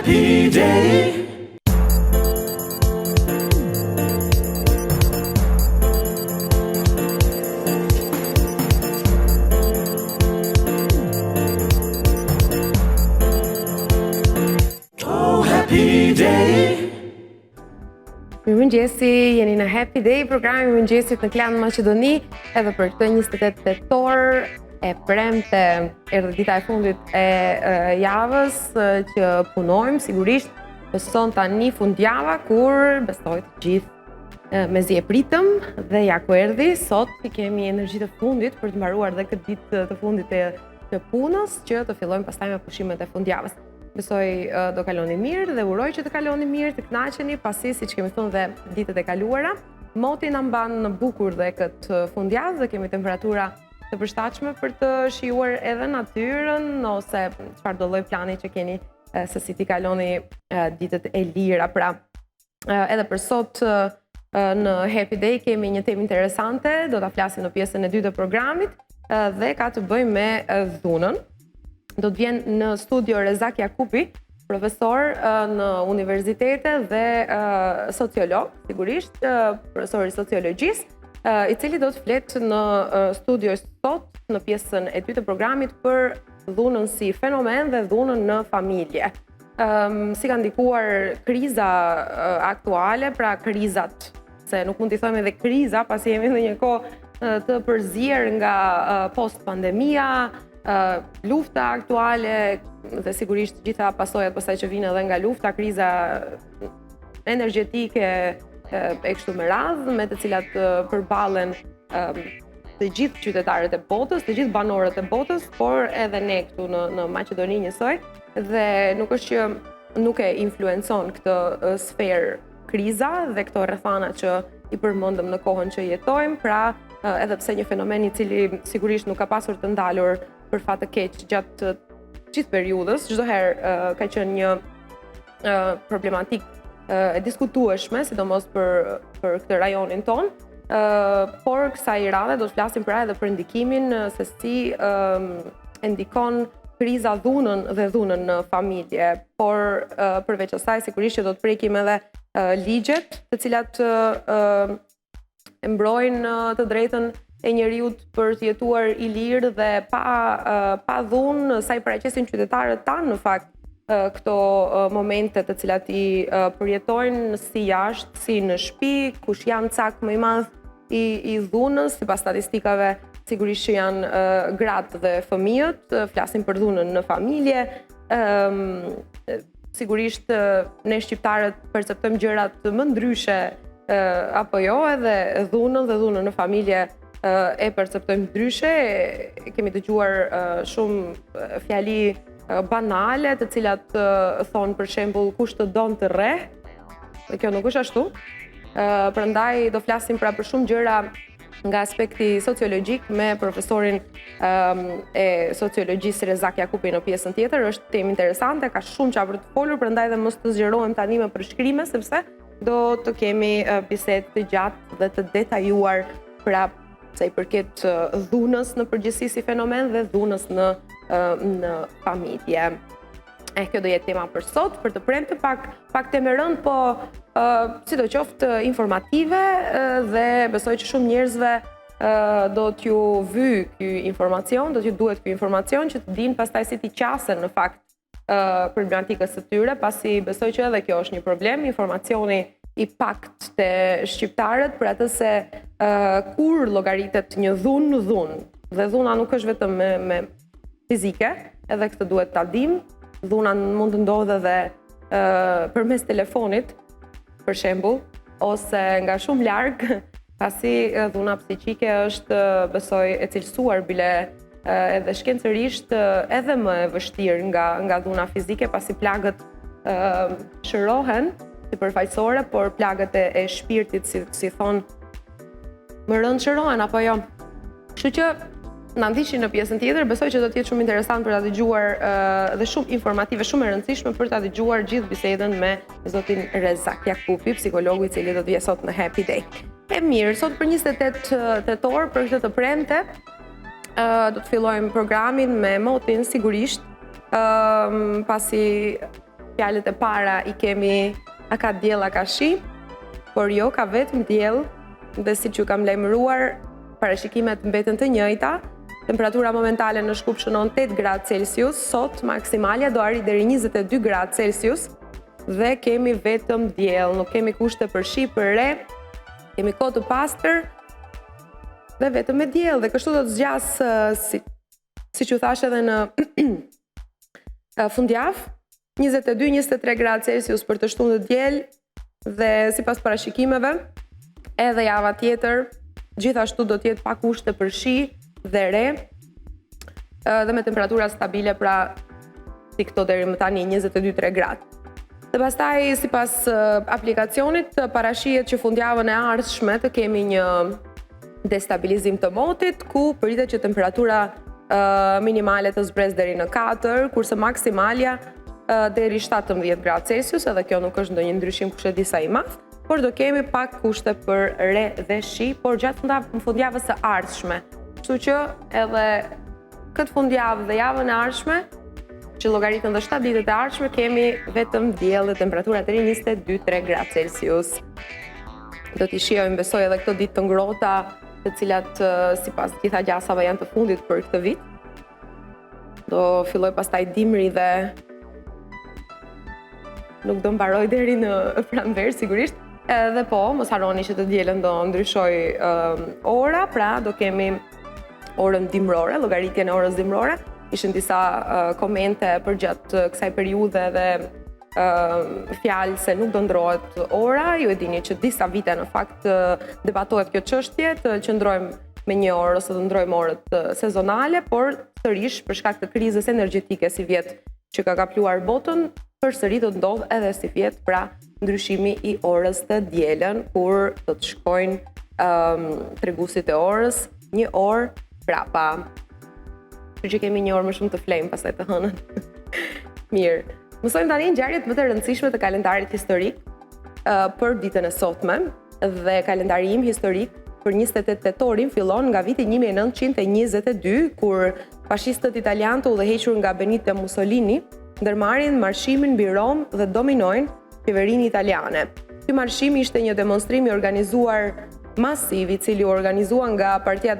happy day. Oh, happy day. Mirëmëngjesi, jeni në Happy Day, programi i mëngjesit në Klan Maqedoni, edhe për këtë 28 tetor e premte erdhi dita e fundit e, e javës që punojmë, sigurisht pëson tani fundjava kur besoj të gjithë mezi e pritëm dhe ja ku erdhi, sot i kemi energjitë e fundit për të mbaruar dhe këtë ditë të fundit të, të punës që të fillojmë pastaj me pushimet e fundjavës. Besoj do kaloni mirë dhe uroj që të kaloni mirë, të kënaqeni, pasi siç kemi thënë dhe ditët e kaluara, moti na mban bukur dhe këtë fundjavë dhe kemi temperatura të përshtatshme për të shijuar edhe natyrën ose çfarëdo lloj plani që keni se si t'i kaloni ditët e lira. Pra, edhe për sot në Happy Day kemi një temë interesante, do ta flasim në pjesën e dytë të programit dhe ka të bëjë me dhunën. Do të vjen në studio Rezak Jakupi, profesor në universitete dhe sociolog, sigurisht, profesor i sociologjisë, i cili do të flet në studio sot në pjesën e dytë të programit për dhunën si fenomen dhe dhunën në familje. Um, si ka ndikuar kriza aktuale, pra krizat, se nuk mund t'i themi edhe kriza, pasi jemi në një kohë të përzier nga post pandemia, lufta aktuale dhe sigurisht të gjitha pasojat pastaj që vijnë edhe nga lufta, kriza energjetike e kështu me radhë, me të cilat përballen të gjithë qytetarët e botës, të gjithë banorët e botës, por edhe ne këtu në në Maqedoni njësoj dhe nuk është që nuk e influencon këtë sferë kriza dhe këto rrethana që i përmendëm në kohën që jetojmë, pra edhe pse një fenomen i cili sigurisht nuk ka pasur të ndalur për fat të keq gjatë gjithë periudhës, çdo herë ka qenë një problematikë e diskutueshme, sidomos për për këtë rajonin tonë. Por kësaj radhe do të flasim pra edhe për ndikimin se si e ndikon kriza dhunën dhe dhunën në familje. Por përveç asaj sigurisht që do të prekim edhe ligjet, të cilat e mbrojnë të drejtën e njeriut për të jetuar i lirë dhe pa pa dhunë, sa i paraqesin qytetarët tanë në fakt këto momente të cilat i përjetojnë si jashtë, si në shtëpi, kush janë cak më i madh i i dhunës, sipas statistikave, sigurisht që janë gratë dhe fëmijët, flasim për dhunën në familje, ëm sigurisht ne shqiptarët perceptojmë gjërat më ndryshe apo jo, edhe dhunën dhe dhunën në familje e perceptojmë ndryshe, kemi dëgjuar shumë fjali banale të cilat thonë për shembull kush të don të rreh, dhe kjo nuk është ashtu. Prandaj do flasim pra për shumë gjëra nga aspekti sociologjik me profesorin um, e sociologjisë Rezak Jakupi në pjesën tjetër. Është temë interesante, ka shumë çfarë për të folur, prandaj dhe mos të zgjerohem tani me përshkrime sepse do të kemi bisedë të gjatë dhe të detajuar pra sa i përket dhunës në përgjithësi si fenomen dhe dhunës në në familje. E kjo do jetë tema për sot, për të premte pak pak temë e rëndë, po uh, sidoqoftë informative uh, dhe besoj që shumë njerëzve uh, do t'ju vyjë ky informacion, do t'ju duhet ky informacion që të dinë pastaj si t'i qasen në fakt uh, problematikës së tyre, pasi besoj që edhe kjo është një problem, informacioni i pakt te shqiptarët për atë se uh, kur llogaritet një dhunë, dhunë. Dhe dhuna nuk është vetëm me, me fizike, edhe këtë duhet ta dimë. Dhuna mund të ndodhë edhe uh, përmes telefonit, për shembull, ose nga shumë larg, pasi dhuna psiqike është besoj e cilësuar bile edhe shkencërisht edhe më e vështirë nga nga dhuna fizike, pasi plagët uh, shërohen sipërfaqësore, por plagët e, e shpirtit si si thonë më rëndë shërohen apo jo. Kështu që na ndiqni në pjesën tjetër, besoj që do të jetë shumë interesant për ta dëgjuar uh, dhe shumë informative, shumë e rëndësishme për ta dëgjuar gjithë bisedën me zotin Rezak Jakupi, psikologu i cili do të vijë sot në Happy Day. E mirë, sot për 28 tetor për këtë të premte, uh, do të fillojmë programin me motin sigurisht, uh, pasi. Fjalët e para i kemi a ka diell a ka shi, por jo ka vetëm diell dhe siç ju kam lajmëruar, parashikimet mbeten të njëjta. Temperatura momentale në Shkup shënon 8 gradë Celsius, sot maksimalja do arrijë deri 22 gradë Celsius dhe kemi vetëm diell, nuk kemi kushte për shi, për re, kemi kohë të pastër dhe vetëm me diell dhe kështu do të zgjasë si siç ju thashë edhe në fundjavë, 22-23 gradë Celsius për të shtunë dhe diel dhe sipas parashikimeve, edhe java tjetër, gjithashtu do të jetë pa kushte për shi dhe re, dhe me temperatura stabile pra si këto deri më tani 22-3 gradë. Dhe pastaj sipas aplikacionit parashihet që fundjavën e ardhshme të kemi një destabilizim të motit, ku pritet që temperatura minimale të zbresë deri në 4, kurse maksimalja deri 17 gradë Celsius, edhe kjo nuk është ndonjë ndryshim kush e di sa i madh, por do kemi pak kushte për re dhe shi, por gjatë fundjavës së ardhshme. Kështu që edhe këtë fundjavë dhe javën e ardhshme, që llogaritën dhe 7 ditët e ardhshme, kemi vetëm diell dhe temperatura deri 22-3 gradë Celsius. Do t'i shijojmë besoj edhe këto ditë të ngrohta, të cilat sipas gjitha gjasave janë të fundit për këtë vit. Do fillojë pastaj dimri dhe nuk do mbarojë deri në pranverë sigurisht. Edhe po, mos harroni që të dielën do ndryshojë um, ora, pra do kemi orën dimrore, llogaritjen e orës dimrore. Ishin disa uh, komente përgjatë kësaj periudhe dhe uh, fjalë se nuk do ndrohet ora, ju e dini që disa vite në fakt debatohet kjo çështje, të qëndrojmë me një orë ose të ndrojmë orët sezonale, por sërish për shkak të krizës energjetike sivjet që ka kapluar botën, përsëri do të ndodhë edhe sivjet, pra ndryshimi i orës të dielën kur do të shkojnë um, treguesit e orës një orë prapa. Kështu që kemi një orë më shumë të flejmë pastaj të hënën. Mirë. Mësojmë tani ngjarjet më të rëndësishme të kalendarit historik uh, për ditën e sotme dhe kalendari im historik për 28 tetorin fillon nga viti 1922 kur fashistët italianë të udhëhequr nga Benito Mussolini ndërmarrin marshimin mbi Romë dhe dominojnë qeverinë italiane. Ky marshim ishte një demonstrim i organizuar masiv, i cili u organizua nga Partia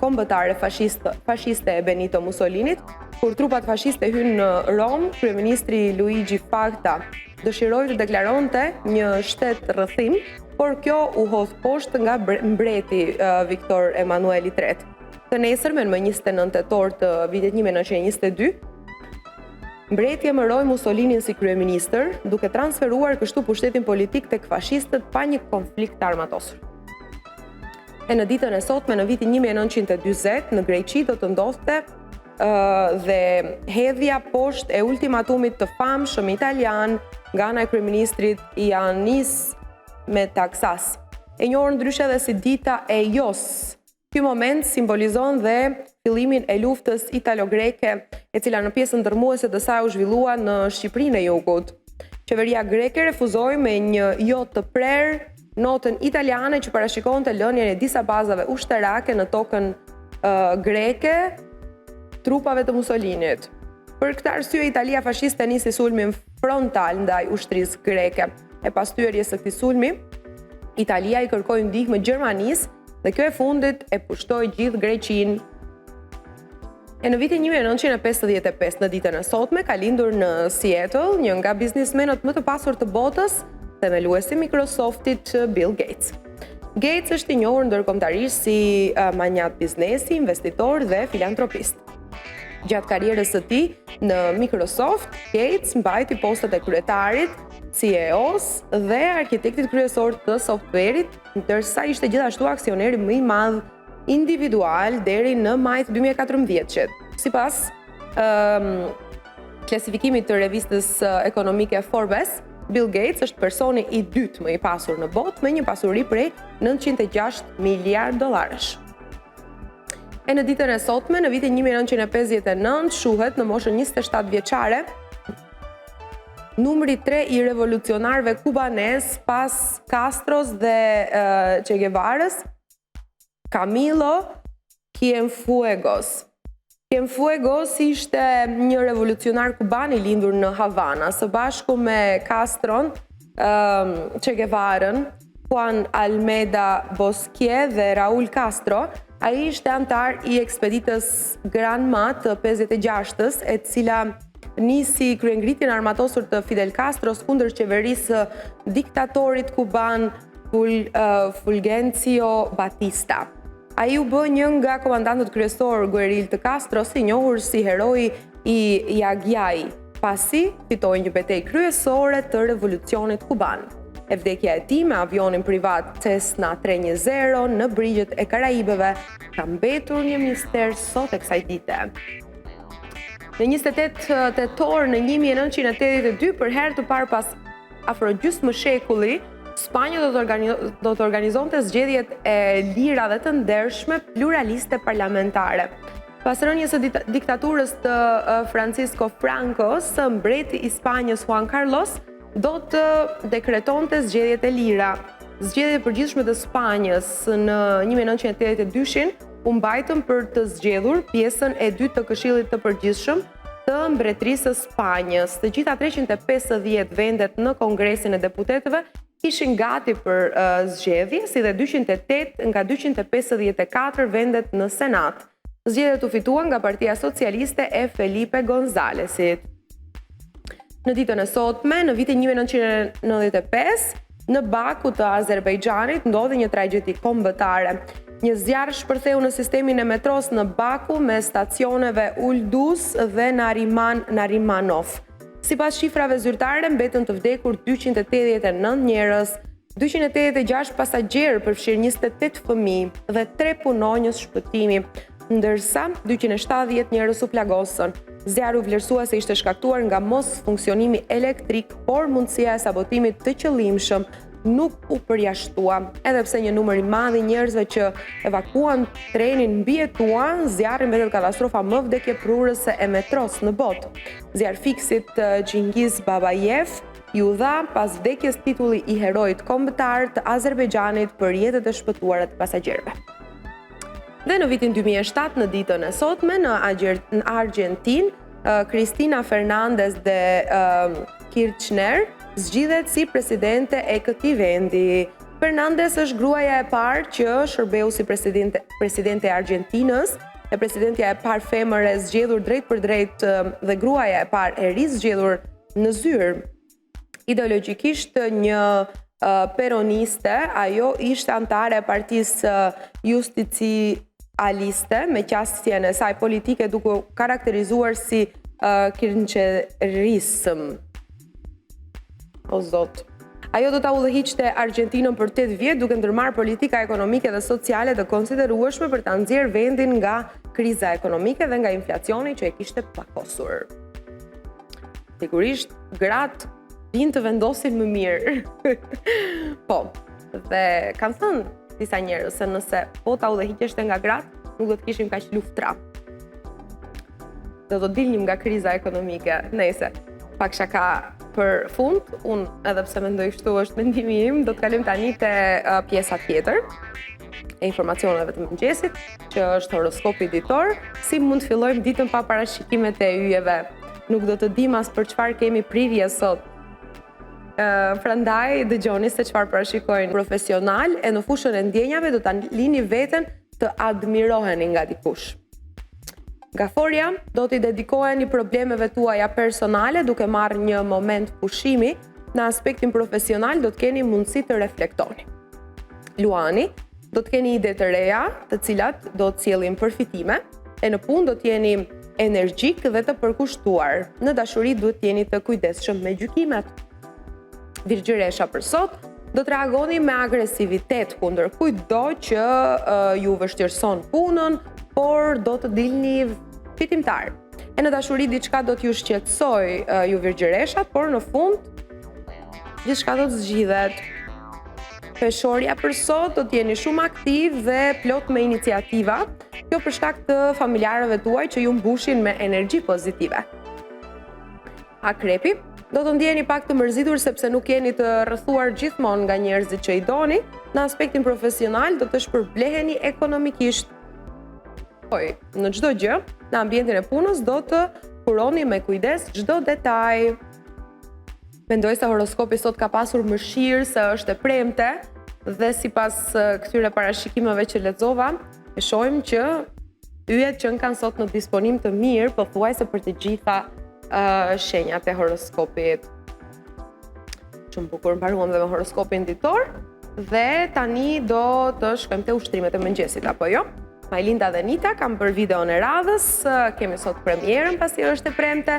Kombëtare Fashiste, Fashiste e Benito Mussolinit. Kur trupat fashiste hynë në Romë, kryeministri Luigi Facta dëshiroi të deklaronte një shtetrrethim, por kjo u hodh poshtë nga mbreti Viktor Emanuel i III. Të nesërmen më 29 tetor të vitit 1922, Mbreti emëroi Mussolinin si kryeministër, duke transferuar kështu pushtetin politik tek fashistët pa një konflikt të armatosur. E në ditën e sotme në vitin 1940 në Greqi do të ndodhte dhe hedhja poshtë e ultimatumit të famshëm italian nga ana e kryeministrit Ioannis Metaxas. E njohur ndryshe edhe si dita e Jos, Ky moment simbolizon dhe fillimin e luftës italo-greke, e cila në pjesën dërrmuese të saj u zhvillua në Shqipërinë e Jugut. Qeveria greke refuzoi me një jo të prerë notën italiane që parashikonte lënien e disa bazave ushtarake në tokën uh, greke trupave të Mussolinit. Për këtë arsye Italia fashiste nisi sulmin frontal ndaj ushtrisë greke. E pas thyerjes së këtij sulmi, Italia i kërkoi ndihmë Gjermanisë dhe kjo e fundit e pushtoi gjithë Greqinë. E në vitin 1955, në ditën e sotme, ka lindur në Seattle një nga biznismenët më të pasur të botës, themeluesi i Microsoftit Bill Gates. Gates është i njohur ndërkombëtarisht si manjat biznesi, investitor dhe filantropist. Gjatë karrierës së tij në Microsoft, Gates mbajti postet e kryetarit, CEO-s dhe arkitektit kryesor të softwarit ndërsa ishte gjithashtu aksioneri më i madh individual deri në maj të 2014-shit. Sipas um, klasifikimit të revistës ekonomike Forbes, Bill Gates është personi i dytë më i pasur në botë me një pasuri prej 906 miliard dollarësh. E në ditën e sotme, në vitin 1959, shuhet në moshën 27 vjeçare, numri 3 i revolucionarëve kubanezë pas Castros dhe Che Guevarës, Camilo Cienfuegos. Cienfuegos ishte një revolucionar kuban i lindur në Havana, së bashku me Castron, Che Guevarën, Juan Almeda Bosque dhe Raul Castro, ai ishte anëtar i ekspeditës Granma të 56-ës, e cila nisi kryengritjen e armatosur të Fidel Castros kundër qeverisë së diktatorit kuban Fulgencio Batista. Ai u bë një nga komandantët kryesorë guerilë të Castros, i njohur si heroi i Jagjaj, pasi fitoi një betejë kryesore të revolucionit kuban. E vdekja e tij me avionin privat Cessna 310 në brigjet e Karaibeve ka mbetur një mister sot e kësaj dite. Në 28 tetor në 1982, për herë të parë pas afro gjysmë shekulli, Spanja do të, do të organizonte zgjedhjet e lira dhe të ndershme pluraliste parlamentare. Pas rënies së diktaturës të Francisco Francos, mbreti i Spanjës Juan Carlos do të dekretonte zgjedhjet e lira. Zgjedhjet e përgjithshme të Spanjës në 1982-shin u mbajtën për të zgjedhur pjesën e dytë të Këshillit të Përgjithshëm të Mbretërisë së Spanjës. Të gjitha 350 vendet në Kongresin e Deputetëve ishin gati për zgjedhje, si dhe 208 nga 254 vendet në Senat. Zgjedhjet u fituan nga Partia Socialiste e Felipe Gonzalesit. Në ditën e sotme, në vitin 1995, në Baku të Azerbajxhanit ndodhi një tragjedi kombëtare. Një zjarr shpërtheu në sistemin e metros në Baku mes stacioneve Ulduz dhe Nariman Narimanov. Sipas shifrave zyrtare, mbetën të vdekur 289 njerëz, 286 pasagjerë, përfshirë 28 fëmijë dhe 3 punonjës shpëtimi, ndërsa 270 njerëz u plagosën. Zjarri u vlerësua se ishte shkaktuar nga mosfunksionimi elektrik, por mundësia e sabotimit të qëllimshëm nuk u përjashtua. Edhe pse një numër i madh i njerëzve që evakuan trenin mbijetuan, zjarri mbetet katastrofa më vdekjeprurëse e metros në botë. Zjarrfikësit Çingiz Babayev iu dha pas vdekjes titulli i heroit kombëtar të Azerbajxhanit për jetët e shpëtuara të pasagjerëve. Dhe në vitin 2007 në ditën e sotme në Argjentinë, Cristina Fernandez de Kirchner zgjidhet si presidente e këtij vendi. Fernandez është gruaja e parë që shërbeu si presidente, presidente e Argjentinës, e presidentja e parë femër e zgjedhur drejtpërdrejt dhe gruaja e parë e rizgjedhur në zyrë. Ideologjikisht një peroniste, ajo ishte anëtare e partisë justicialiste me qasjen e saj politike duke u karakterizuar si kirchnerism. O zot. Ajo do ta udhëhiqte Argjentinën për 8 vjet duke ndërmarrë politika ekonomike dhe sociale të konsiderueshme për ta nxjerrë vendin nga kriza ekonomike dhe nga inflacioni që e kishte pllakosur. Sigurisht, gratë dinë të vendosin më mirë. po, dhe kanë thënë disa njerëz se nëse bota udhëhiqeshte nga gratë, nuk do të kishim kaq luftra. Do të dilnim nga kriza ekonomike. Nejse, pak shaka për fund, unë edhe pse mendoj kështu është mendimi im, do të kalojmë tani te pjesa tjetër e informacioneve të mëngjesit, që është horoskopi ditor, si mund të fillojmë ditën pa parashikimet e yjeve. Nuk do të dimë as për çfarë kemi prirje sot. Prandaj dëgjoni se çfarë parashikojnë profesional e në fushën e ndjenjave do ta lini veten të admiroheni nga dikush. Gaforja, do t'i dedikoheni problemeve tuaja personale duke marrë një moment pushimi, në aspektin profesional do të keni mundësi të reflektoni. Luani, do të keni ide të reja, të cilat do të sjellin përfitime, e në punë do të jeni energjik dhe të përkushtuar. Në dashuri duhet të jeni të kujdesshëm me gjykimet. Virgjëresha për sot, do të reagoni me agresivitet kundër kujtdo që ju vështirëson punën, por do të dilni fitimtar. E në dashuri diçka do t'ju shqetësojë ju virgjëreshat, por në fund gjithçka do të zgjidhet. Peshorja për sot do të jeni shumë aktiv dhe plot me iniciativa. Kjo për shkak të familjarëve tuaj që ju mbushin me energji pozitive. Akrepi, do të ndiheni pak të mërzitur sepse nuk jeni të rrethuar gjithmonë nga njerëzit që i doni. Në aspektin profesional do të shpërbleheni ekonomikisht. Në çdo gjë, në ambientin e punës do të kuroni me kujdes çdo detaj. Mendoj se horoskopi sot ka pasur mëshirë se është e premte dhe sipas këtyre parashikimeve që lexova, e shohim që yjet qenkan sot në disponim të mirë, pothuajse për të gjitha uh, shenjat e horoskopit. Shumë bukur, mbaruam dhe me horoskopin ditor dhe tani do të shkojmë te ushtrimet e mëngjesit, apo jo? Majlinda dhe Nita kanë bërë videon e radhës, kemi sot premierën pasi është e premte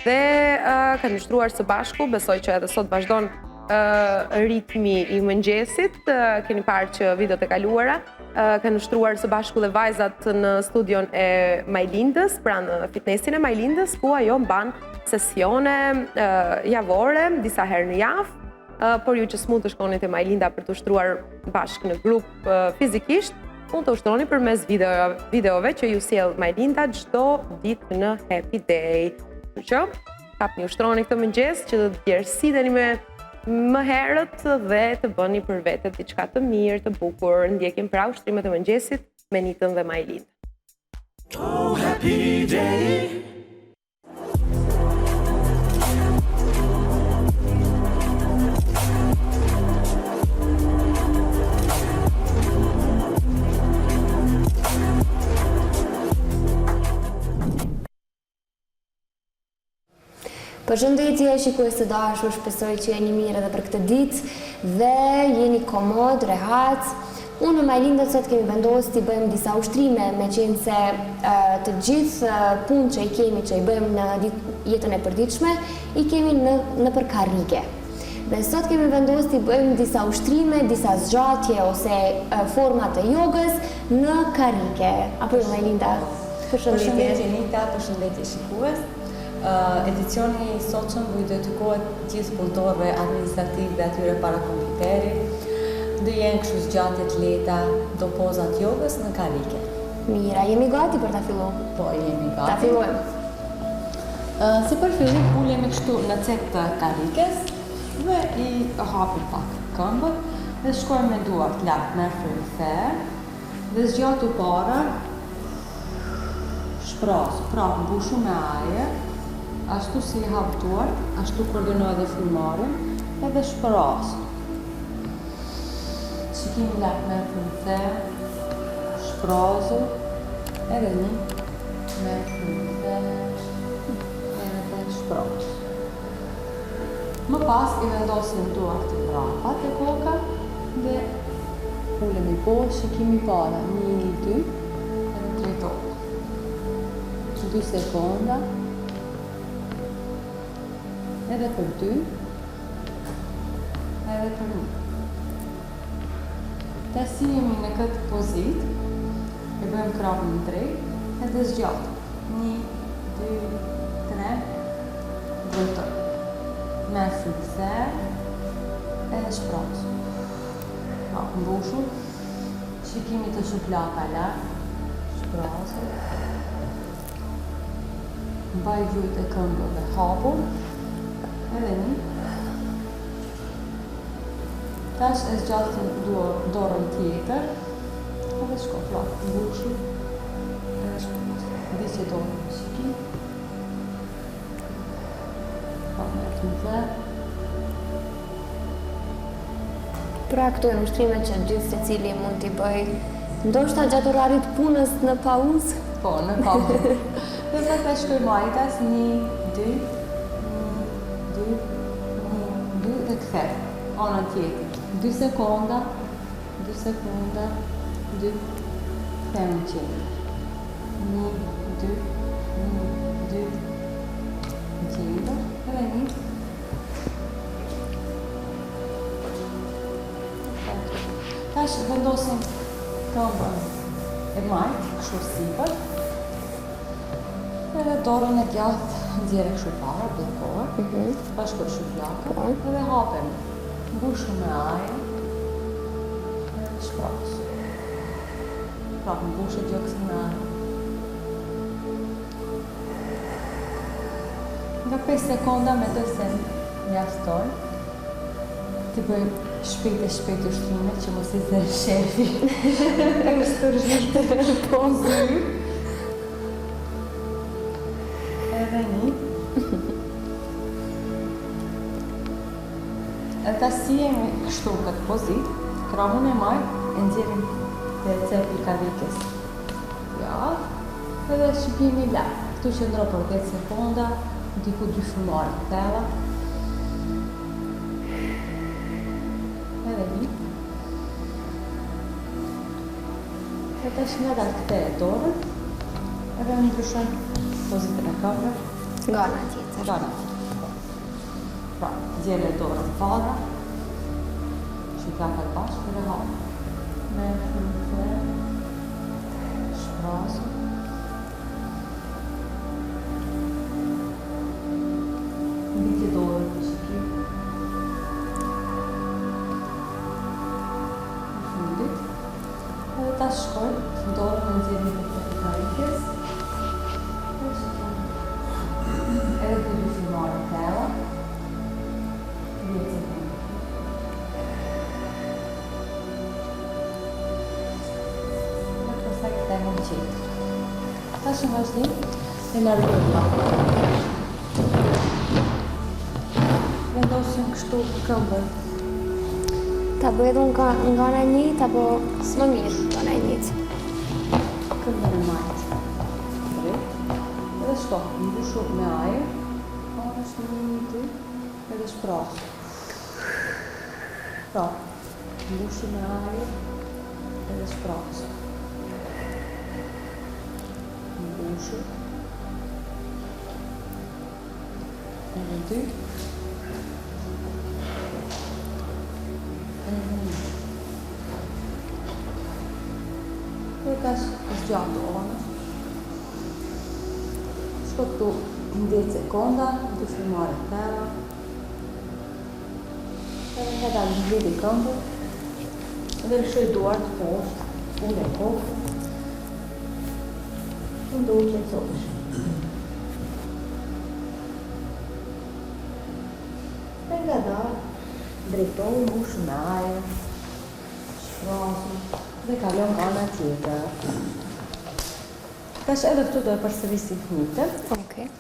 dhe uh, kanë ushtruar së bashku, besoj që edhe sot vazhdon uh, ritmi i mëngjesit, uh, keni parë që videot e kaluara uh, kanë ushtruar së bashku dhe vajzat në studion e Majlindës, pra në fitnessin e Majlindës, ku ajo mban sesione uh, javore, disa herë në javë, uh, por ju që s'mund të shkoni te Majlinda për të ushtruar bashkë në grup fizikisht, mund të ushtroni përmes video, videove që ju sjell Majlinda çdo ditë në Happy Day. Kështu që, kapni ushtroni këtë mëngjes që të djersiteni me më herët dhe të bëni për vete diçka të mirë, të bukur. Ndjekim pra ushtrimet e mëngjesit me Nitën dhe Majlindën. Oh, happy day. Përshëndetje shikues të dashur, shpresoj që jeni mirë edhe për këtë ditë dhe jeni komod, rehat. Unë me Majlindën sot kemi vendosur t'i bëjmë disa ushtrime, meqenëse të gjithë punët që i kemi, që i bëjmë në ditë, jetën e përditshme, i kemi në nëpër karrige. Dhe sot kemi vendosur t'i bëjmë disa ushtrime, disa zgjatje ose forma të jogës në karrige. Apo jo Majlinda? Përshëndetje. Përshëndetje Nita, përshëndetje shikues. Edicioni i sotshëm u dedikohet gjithë punëtorëve administrativë dhe atyre para kompjuterit. Do jenë kështu zgjatje të lehta, do poza të jogës në karrige. Mirë, a jemi gati për ta fillu? Po, jemi gati. Ta fillojmë. Si për fillim ulemi kështu në cep të karrikes dhe i hapim pak këmbët dhe shkojmë me duart lart merr frymë thellë dhe zgjatu para Shpraz, prapë mbushu me ajër, ashtu si i hap duart, ashtu koordinoj edhe frymëmarrjen, edhe shpraz. Shikimi lart merr frymë thellë, shprazu, edhe një, merr frymë thellë, edhe shpraz. Më pas i vendosim duart mbrapa te koka dhe ulemi poshtë, shikimi para, një, dy, edhe drejtohet. 2 sekonda, edhe për dy, edhe për një. Tash si jemi në këtë pozitë, e bëjmë krahun drejt, edhe zgjat. 1, 2, 3, drejtoj. Merr frymë thellë, edhe shpraz. Pra, mbushu, shikimi te shuplaka lart, shprazu. Mbaj gjujt e këmbëve hapur, edhe një. Tash e zgjatim dorën tjetër, edhe shko pra, mbushu, edhe shpraz. Ndiqe dorën me shikim. Pa, merr frymë thellë. Pra këto janë ushtrime që gjithsecili mund t'i bëjë, ndoshta gjatë orarit të punës në pauzë. Po, në pauzë. Dhe pastaj shkoj majtas, një, dy, një, dy, një, dy dhe kthe. Anën tjetër. Dy sekonda, dy sekonda, dy, kthe në qendër. Një, dy, një, dy, në qendër, edhe një. Tash vendosim këmbën e majtë, kështu sipër. Edhe dorën e djathtë nxjerrë kështu para, bllokohet. Mm -hmm. Bashkoj shuplaka po. edhe hapemi. Mbushu me ajër. Edhe shpraz. Pra, mbushe gjoksin me ajër. Nga 5 sekonda mendoj se mjafton. T'i bëjmë shpejt e shpejt ushtrimet që mos i zërë shefi. E u stërvit po zyrë. Edhe një. Edhe tash si jemi kështu në këtë pozitë, krahun e majtë e nxjerrim te cepi i karrikes. Ja, edhe shikimi lart. Këtu qëndro për 10 sekonda, diku dy frymëmarrje të thella. Edhe një. E tash ngadalë ktheje dorën, edhe ndryshojmë pozitën e këmbëve. Nga ana tjetër. Nga ana tjetër. Po. Pra, nxjerrë dorën para, shuplakat bashkë dhe hapë. Me frymë thellë, shprazu. Ngrite dorën në shikim. Në fundit. Edhe tash shkojmë, dorën e nxjerrim te cepi i karrikes. Edhe shikim. Edhe të dy frymëmarrje të thella. 10 sekonda. Dhe pastaj kthehem qetë. Tash në vazhdim, e largojmë pak. Vendosim kështu këmbën. Ta bëj edhe unë nga ana e njëjtë, apo më mirë nga ana e njëjtë? Këmbën e majtë. Drejt. Edhe shko, mbushu me ajër. Anash një, dy, edhe shpraz. Pra, mbushu me ajër, edhe shpraz. Mbushu. Edhe dy. Edhe një. Dhe tash zgjat anës. Shko këtu 10 sekonda, dy frymëmarrje të thella. Edhe ngadalë mblidhi këmbën. Dhe lëshoj duart poshtë, ule kokën. Mundohu qetësohesh. Dhe ngadalë, drejtohu mbushu me ajër, shprazu dhe kalon nga ana tjetër. Tash edhe këtu do e përsërisim të njëjtën. Okej.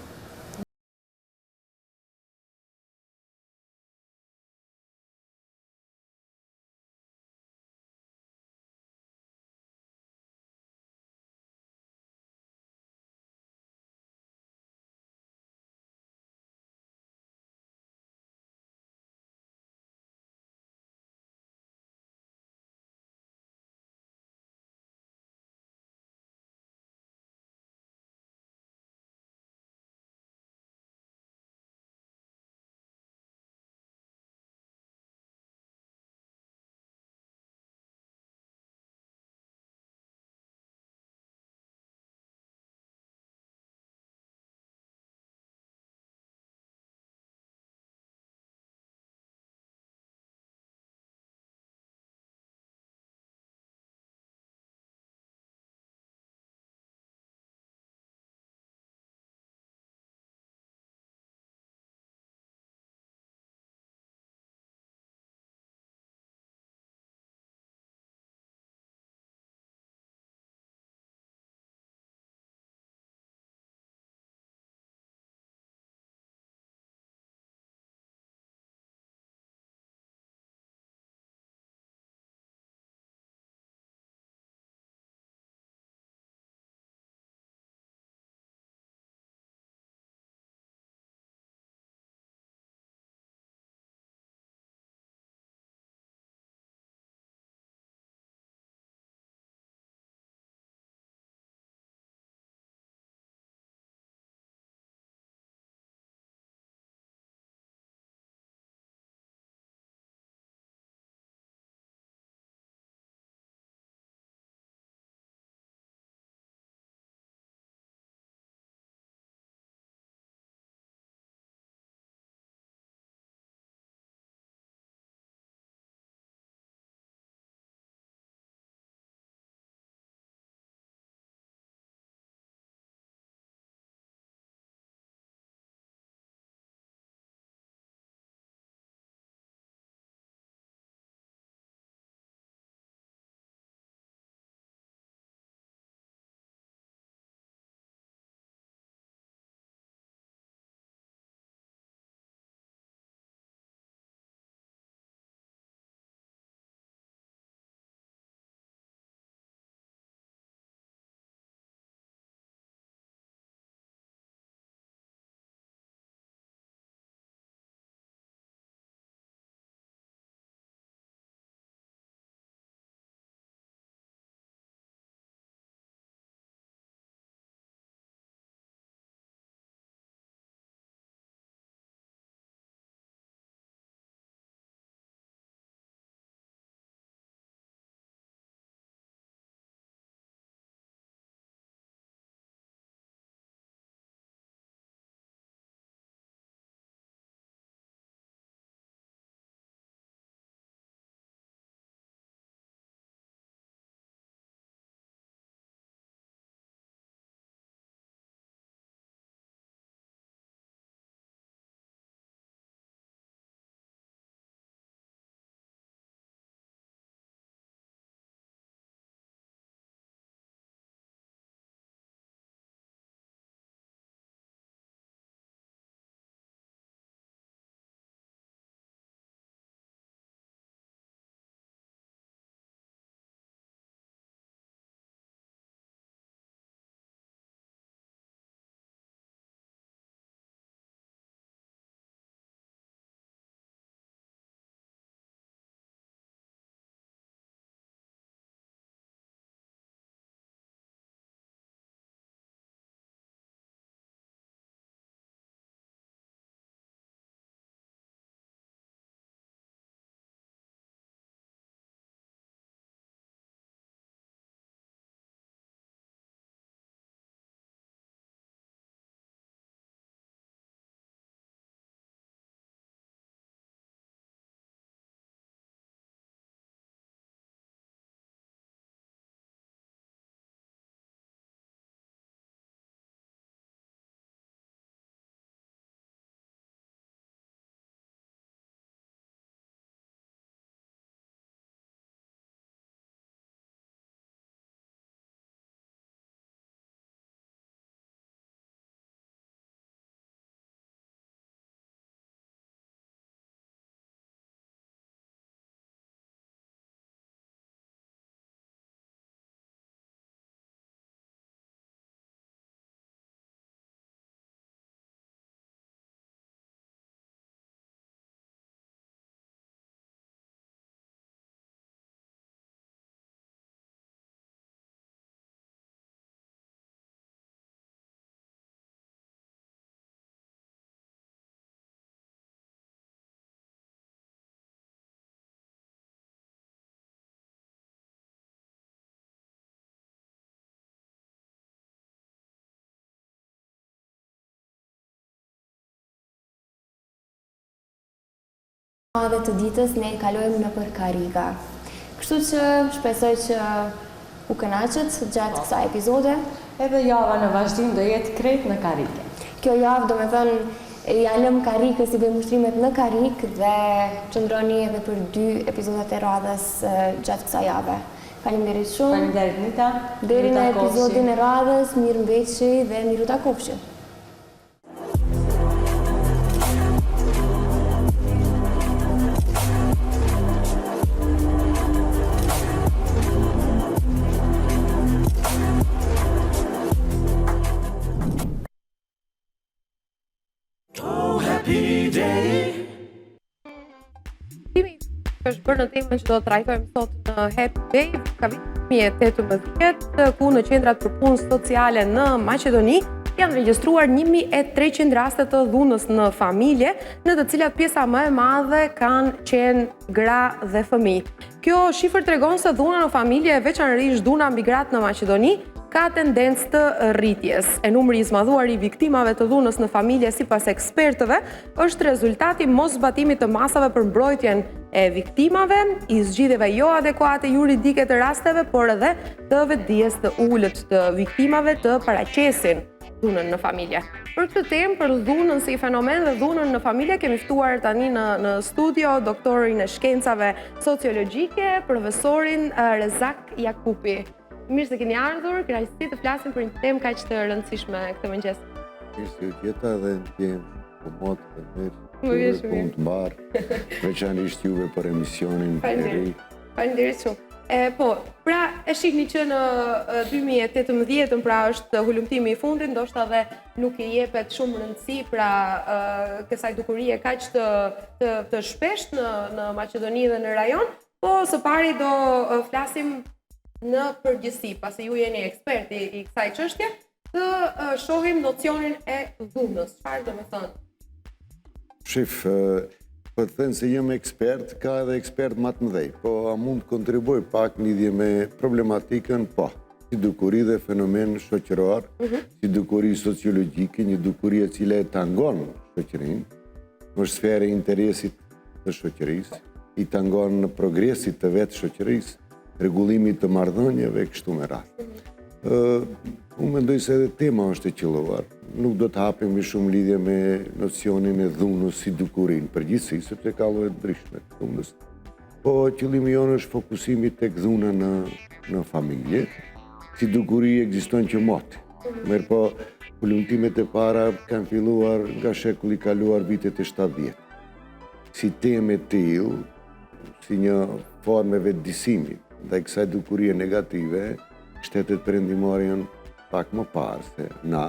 madhe të ditës ne e kalojmë nëpër karriga. Kështu që shpresoj që u kënaqët gjatë kësaj epizode. Edhe java në vazhdim do jetë krejt në karrige. Kjo javë domethënë ia lëmë karrikës i bëjmë ushtrimet në karrikë dhe qëndroni edhe për dy epizodet e radhës gjatë kësaj jave. Faleminderit shumë. Faleminderit Nita. Deri në epizodin e radhës, mirëmbetshi dhe mirutakofshi. Oh, happy day. është bërë në temën që do të trajtojmë sot në Happy Day, ka viti 2018, ku në qendrat për punë sociale në Maqedoni janë regjistruar 1300 raste të dhunës në familje, në të cilat pjesa më e madhe kanë qenë gra dhe fëmijë. Kjo shifër tregon se dhuna në familje, veçanërisht dhuna mbi gratë në Maqedoni, ka tendencë të rritjes. E numri i zmadhuar i viktimave të dhunës në familje sipas ekspertëve është rezultat i moszbatimit të masave për mbrojtjen e viktimave, i zgjidhjeve jo adekuate juridike të rasteve, por edhe të vetëdijes të ulët të viktimave të paraqesin dhunën në familje. Për këtë temë, për dhunën si fenomen dhe dhunën në familje, kemi ftuar tani në, në studio doktorin e shkencave sociologjike, profesorin eh, Rezak Jakupi. Mirë se keni ardhur, kënaqësi të flasim për një temë kaq të rëndësishme këtë mëngjes. Mirë se ju gjeta dhe ndjehem komod dhe mirë. Më vjen shumë mirë. Punë të mbarë, veçanërisht juve për emisionin e ri. Faleminderit shumë. E, po, pra e shihni që në 2018-ën pra është hulumtimi i fundit, ndoshta dhe nuk i jepet shumë rëndësi pra kësaj dukurie kaq të të, të shpeshtë në në Maqedoni dhe në rajon, Po, së pari do flasim në përgjithësi, pasi ju jeni eksperti i kësaj çështje, të shohim nocionin e dhunës. Çfarë do me thënë? Shif, për të thënë se jam ekspert, ka edhe ekspert ma të mëdhej, po a mund të kontribuoj pak në lidhje me problematikën, po, si dukuri dhe fenomen shoqëror, mhm. si dukuri sociologjike, një dukuri e cila e tangon shoqërinë, është sferë e interesit të shoqërisë, i tangon progresit të vetë shoqërisë, rregullimit të marrëdhënieve kështu me radhë. Unë mendoj se edhe tema është e qëlluar. Nuk do të hapemi shumë lidhje me nocionin e dhunës si dukuri në përgjithësi, sepse ka lloje të ndryshme të dhunës. Po qëllimi jonë është fokusimi tek dhuna në, në familje, si dukuri ekziston që moti. Mirëpo, hulumtimet e para kanë filluar nga shekulli i kaluar vitet e 70. Si temë e tillë, si një formë e vetëdijesimit ndaj kësaj dukurie negative, shtetet perëndimore janë pak më parë se na.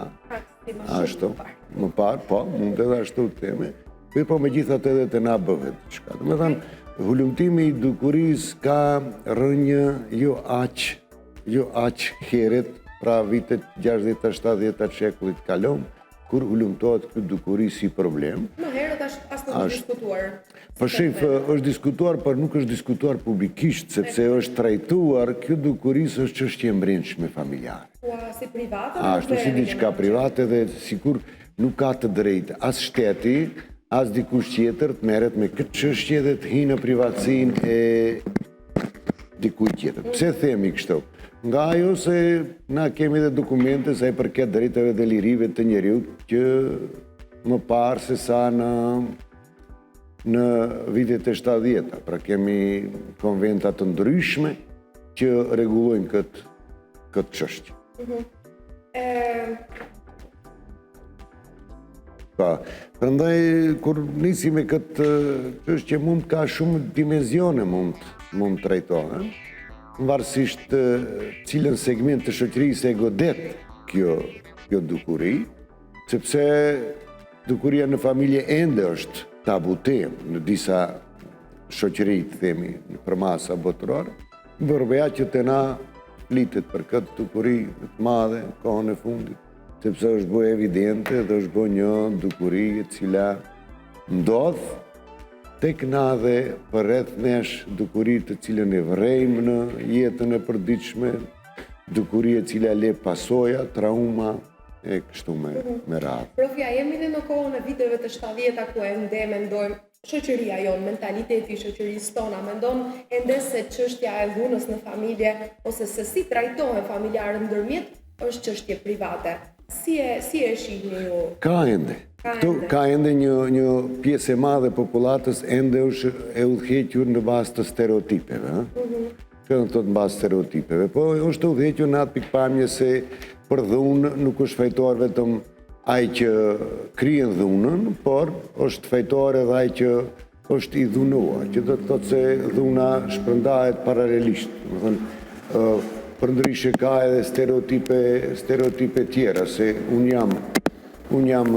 Ashtu, më parë, po, mund edhe ashtu të themi. Mirëpo megjithatë edhe te na bëhet diçka. Domethënë, hulumtimi i dukurisë ka rrënjë jo aq, jo aq herët, pra vitet 60-70 të shekullit të kalum, kur hulumtohet kjo dukuri si problem. Më herët as nuk është diskutuar. Po shif, është diskutuar, por nuk është diskutuar publikisht, sepse është trajtuar, kjo dukuri se është çështje e mbrendshme familjare. Ua, si private? Ashtu si diçka private dhe sikur nuk ka të drejtë as shteti, as dikush tjetër të merret me këtë çështje dhe të hyjë në privatësinë e dikujt tjetër. Pse themi kështu? Nga ajo se na kemi dhe dokumente sa i përket drejtave dhe lirive të njeriut që më parë se sa në në vitet e 70-ta, pra kemi konventa të ndryshme që rregullojnë këtë këtë çështje. Mm -hmm. Pa, prandaj kur nisi me këtë çështje mund ka shumë dimensione mund mund të trajtohen, varësisht cilën segment të shoqërisë e godet kjo kjo dukuri, sepse dukuria në familje ende është tabu temë në disa shoqëri, të themi, në përmasa botërore, Vërbeja që te na flitet për këtë dukuri të madhe në kohën e fundit, sepse është bërë evidente dhe është bërë një dukuri e cila ndodh tek na dhe përreth nesh dukuri të cilën e vërejmë në jetën e përditshme, dukuri e cila le pasoja, trauma e kështu me, me radhë. Prof, a jemi ne në kohën e viteve të 70-ta ku ende mendojmë. Shoqëria jonë, mentaliteti i shoqërisë tonë, a mendon ende se çështja e dhunës në familje ose se si trajtohen familjarët ndërmjet është çështje private? Si e si e shihni ju? Ka ende. Ka ende. Ka ende një një pjesë e madhe e popullatës ende është e udhëhequr në bazë të stereotipeve, ëh. Mm -hmm. Çka do të thotë në bazë stereotipeve? Po është udhëhequr në atë pikëpamje se për dhunë nuk është fajtor vetëm ai që kryen dhunën, por është fajtor edhe ai që është i dhunuar, që do të thotë se dhuna shpërndahet paralelisht. Domethënë, përndryshe ka edhe stereotipe, stereotipe tjera, se unë jam, unë jam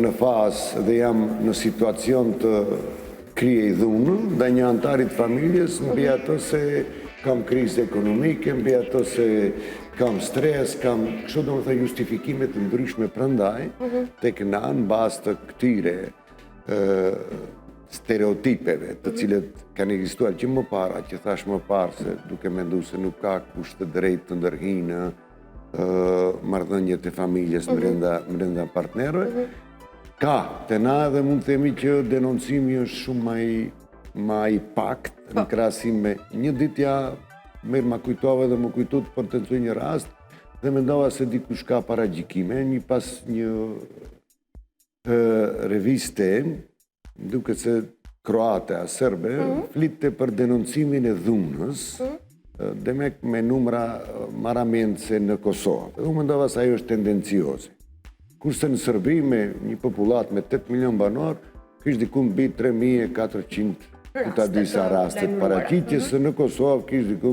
në fazë dhe jam në situacion të Kryej dhunë ndaj një anëtari të familjes mbi ato se kam krizë ekonomike, mbi ato se kam stres, kam kështu domethënë justifikime të ndryshme prandaj mhm. tek na në bazë të këtyre stereotipeve të mhm. cilët kanë ekzistuar që më para, që thashë më parë se duke mendu se nuk ka kush të drejtë të ndërhyjë në marrëdhëniet e familjes mhm. mbrenda mbrenda partnerëve. Mhm. Ka, te na edhe mund të themi që denoncimi është shumë ma i ma i pakt në po. krahasim me një ditë ja mirë ma kujtove dhe më kujtu të potencoj një rast dhe mendova se dikush ka paragjykime, një pas një reviste, duket se kroate a serbe, mm -hmm. flitte për denoncimin e dhunës, mm -hmm. demek me numra marramendëse në Kosovë. Dhe unë mendova se ajo është tendencioze. Kurse në Serbi me një popullatë me 8 milion banorë, kish diku mbi 3400 ku ta di sa raste të paraqitjes, mm -hmm. në Kosovë kish diku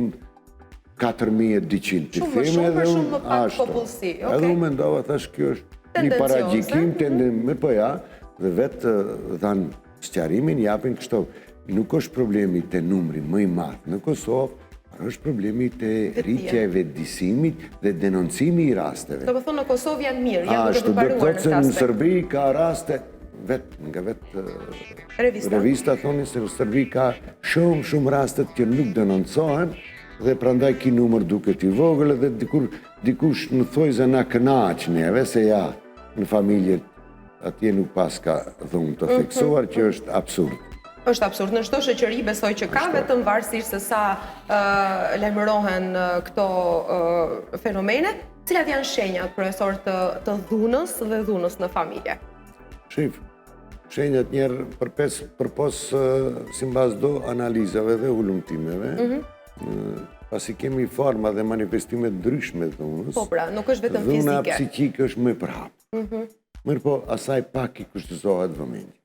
4200 të themi shumë edhe unë shumë më pak popullsi, okay. Edhe unë mendova thash kjo është një paragjykim mhm. tenden me po ja dhe vetë dhanë sqarimin japin kështu. Nuk është problemi te numri më i madh në Kosovë, por është problemi te rritja e vetëdijesimit dhe denoncimi i rasteve. Domethënë në Kosovë janë mirë, janë duke përparuar në këtë aspekt. Në Serbi ka raste, vetë, nga vetë revista, revista thonin se në Serbi ka shumë, shumë rastet që nuk denoncohen, dhe prandaj ky numër duket i vogël dhe dikur dikush në thonjëza na kënaq neve se ja në familjet atje nuk paska dhunë të mhm. theksuar që është absurd. Është absurd. Në çdo shoqëri besoj që ka vetëm varësisht se sa uh, lajmërohen këto uh, fenomene, cilat janë shenjat kryesore të të dhunës dhe dhunës në familje. Shif, Shenjat njëherë përpos, përpos simbas do analizave dhe hulumtimeve, mm -hmm. pasi kemi forma dhe manifestime të ndryshme të dhunës. Po pra, nuk është vetëm fizike. Dhuna psikike është më e përhapur. Mm -hmm. Mirëpo, asaj pak i kushtëzohet vëmendje.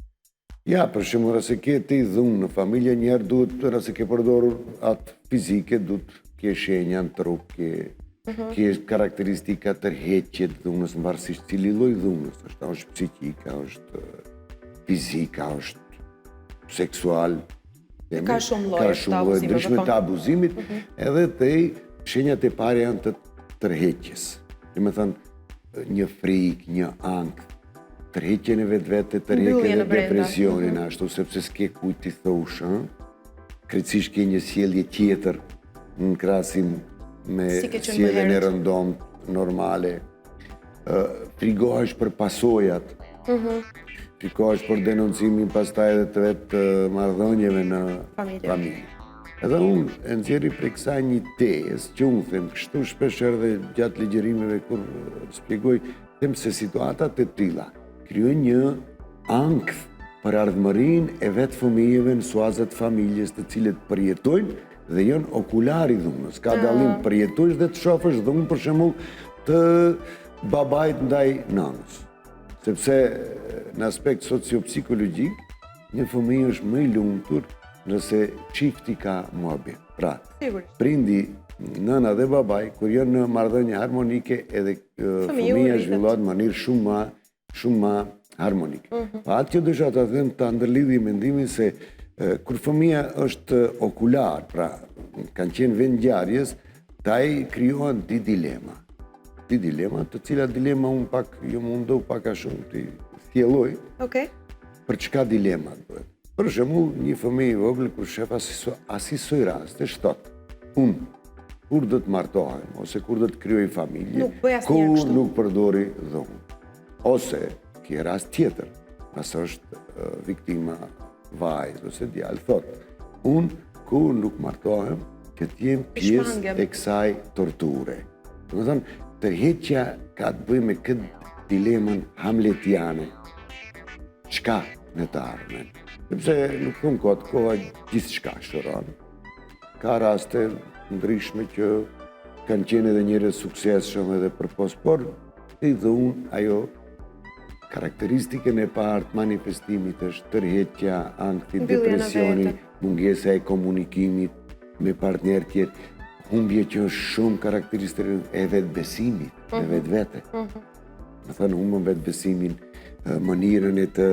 Ja, për shembull, nëse ke ti dhunë në familje, njëherë duhet, nëse ke përdorur atë fizike, duhet ke shenja në trup, ke Mhm. Ke karakteristika tërheqje të dhunës, në varësisht cili lloj dhunës, është, është psikika, është fizika, është seksual. Ka shumë lloje ka shumë lloje ndryshme të abuzimit, mhm. edhe te shenjat e para janë të tërheqjes. Domethënë, një frikë, një ankth, tërheqje në vetvete, tërheqje dhe depresionin, mhm. ashtu, sepse s'ke kujt t'i thosh, krejtësisht ke një sjellje tjetër, në krahasim me sjelljen e rëndomtë normale. Frigohesh për pasojat, mhm. frikohesh për denoncimin pastaj edhe të vetë marrëdhënieve në familje. Edhe unë e nxjerri prej kësaj një tezë, që unë them kështu shpeshherë dhe gjatë ligjërimeve kur shpjegoj, them se situatat e tilla krijojnë një ankth për ardhmërinë e vetë fëmijëve në suazat e familjes të cilët përjetojnë dhe janë okular i dhunës. Ka dallim përjetosh dhe të shofësh dhunë për shembull të babait ndaj nënës. Sepse në aspekt sociopsikologjik, një fëmijë është më i lumtur nëse çifti ka muhabet. Pra, prindi, nëna dhe babai, kur janë në marrëdhënie harmonike, edhe fëmija zhvillohet në mënyrë shumë më shumë ma harmonike. Mm -hmm. Pa atë që dësha ta them, ta ndërlidhi mendimin se kur fëmija është okular, pra kanë qenë vendngjarjes, te ai krijohen dy dilema. Dy dilema, të cilat dilema unë pak, jam mundu pak a shumë t'i shtjelloj. Okej. Për çka dilema të bëhet? Për shembull, një fëmijë i vogël kur shef asisoj rastesh, thotë, unë kur do të martohem ose kur do të krijoj familje, nuk bëj asnjëherë kështu. Kur nuk përdori dhunë. Ose ke rast tjetër, nëse është viktima. vajzë ose djalë, thotë, unë kurrë nuk martohem që të jem pjesë e kësaj torture. Domethënë, tërheqja ka të bëjë me këtë dilemën hamletiane. Çka në të ardhmen? Sepse nuk thon kot, koha gjithçka shëron. Ka raste ndryshme që kanë qenë edhe njerëz suksesshëm edhe përpos, por i dhunë ajo karakteristikën e parë të manifestimit është tërheqja, ankthi, depresioni, mungesa e komunikimit me partnerë tjerë, humbje që është shumë karakteristike e vetëbesimit, në mhm. vetvete. Mm Domethënë, humbën vetëbesimin, mënyrën e të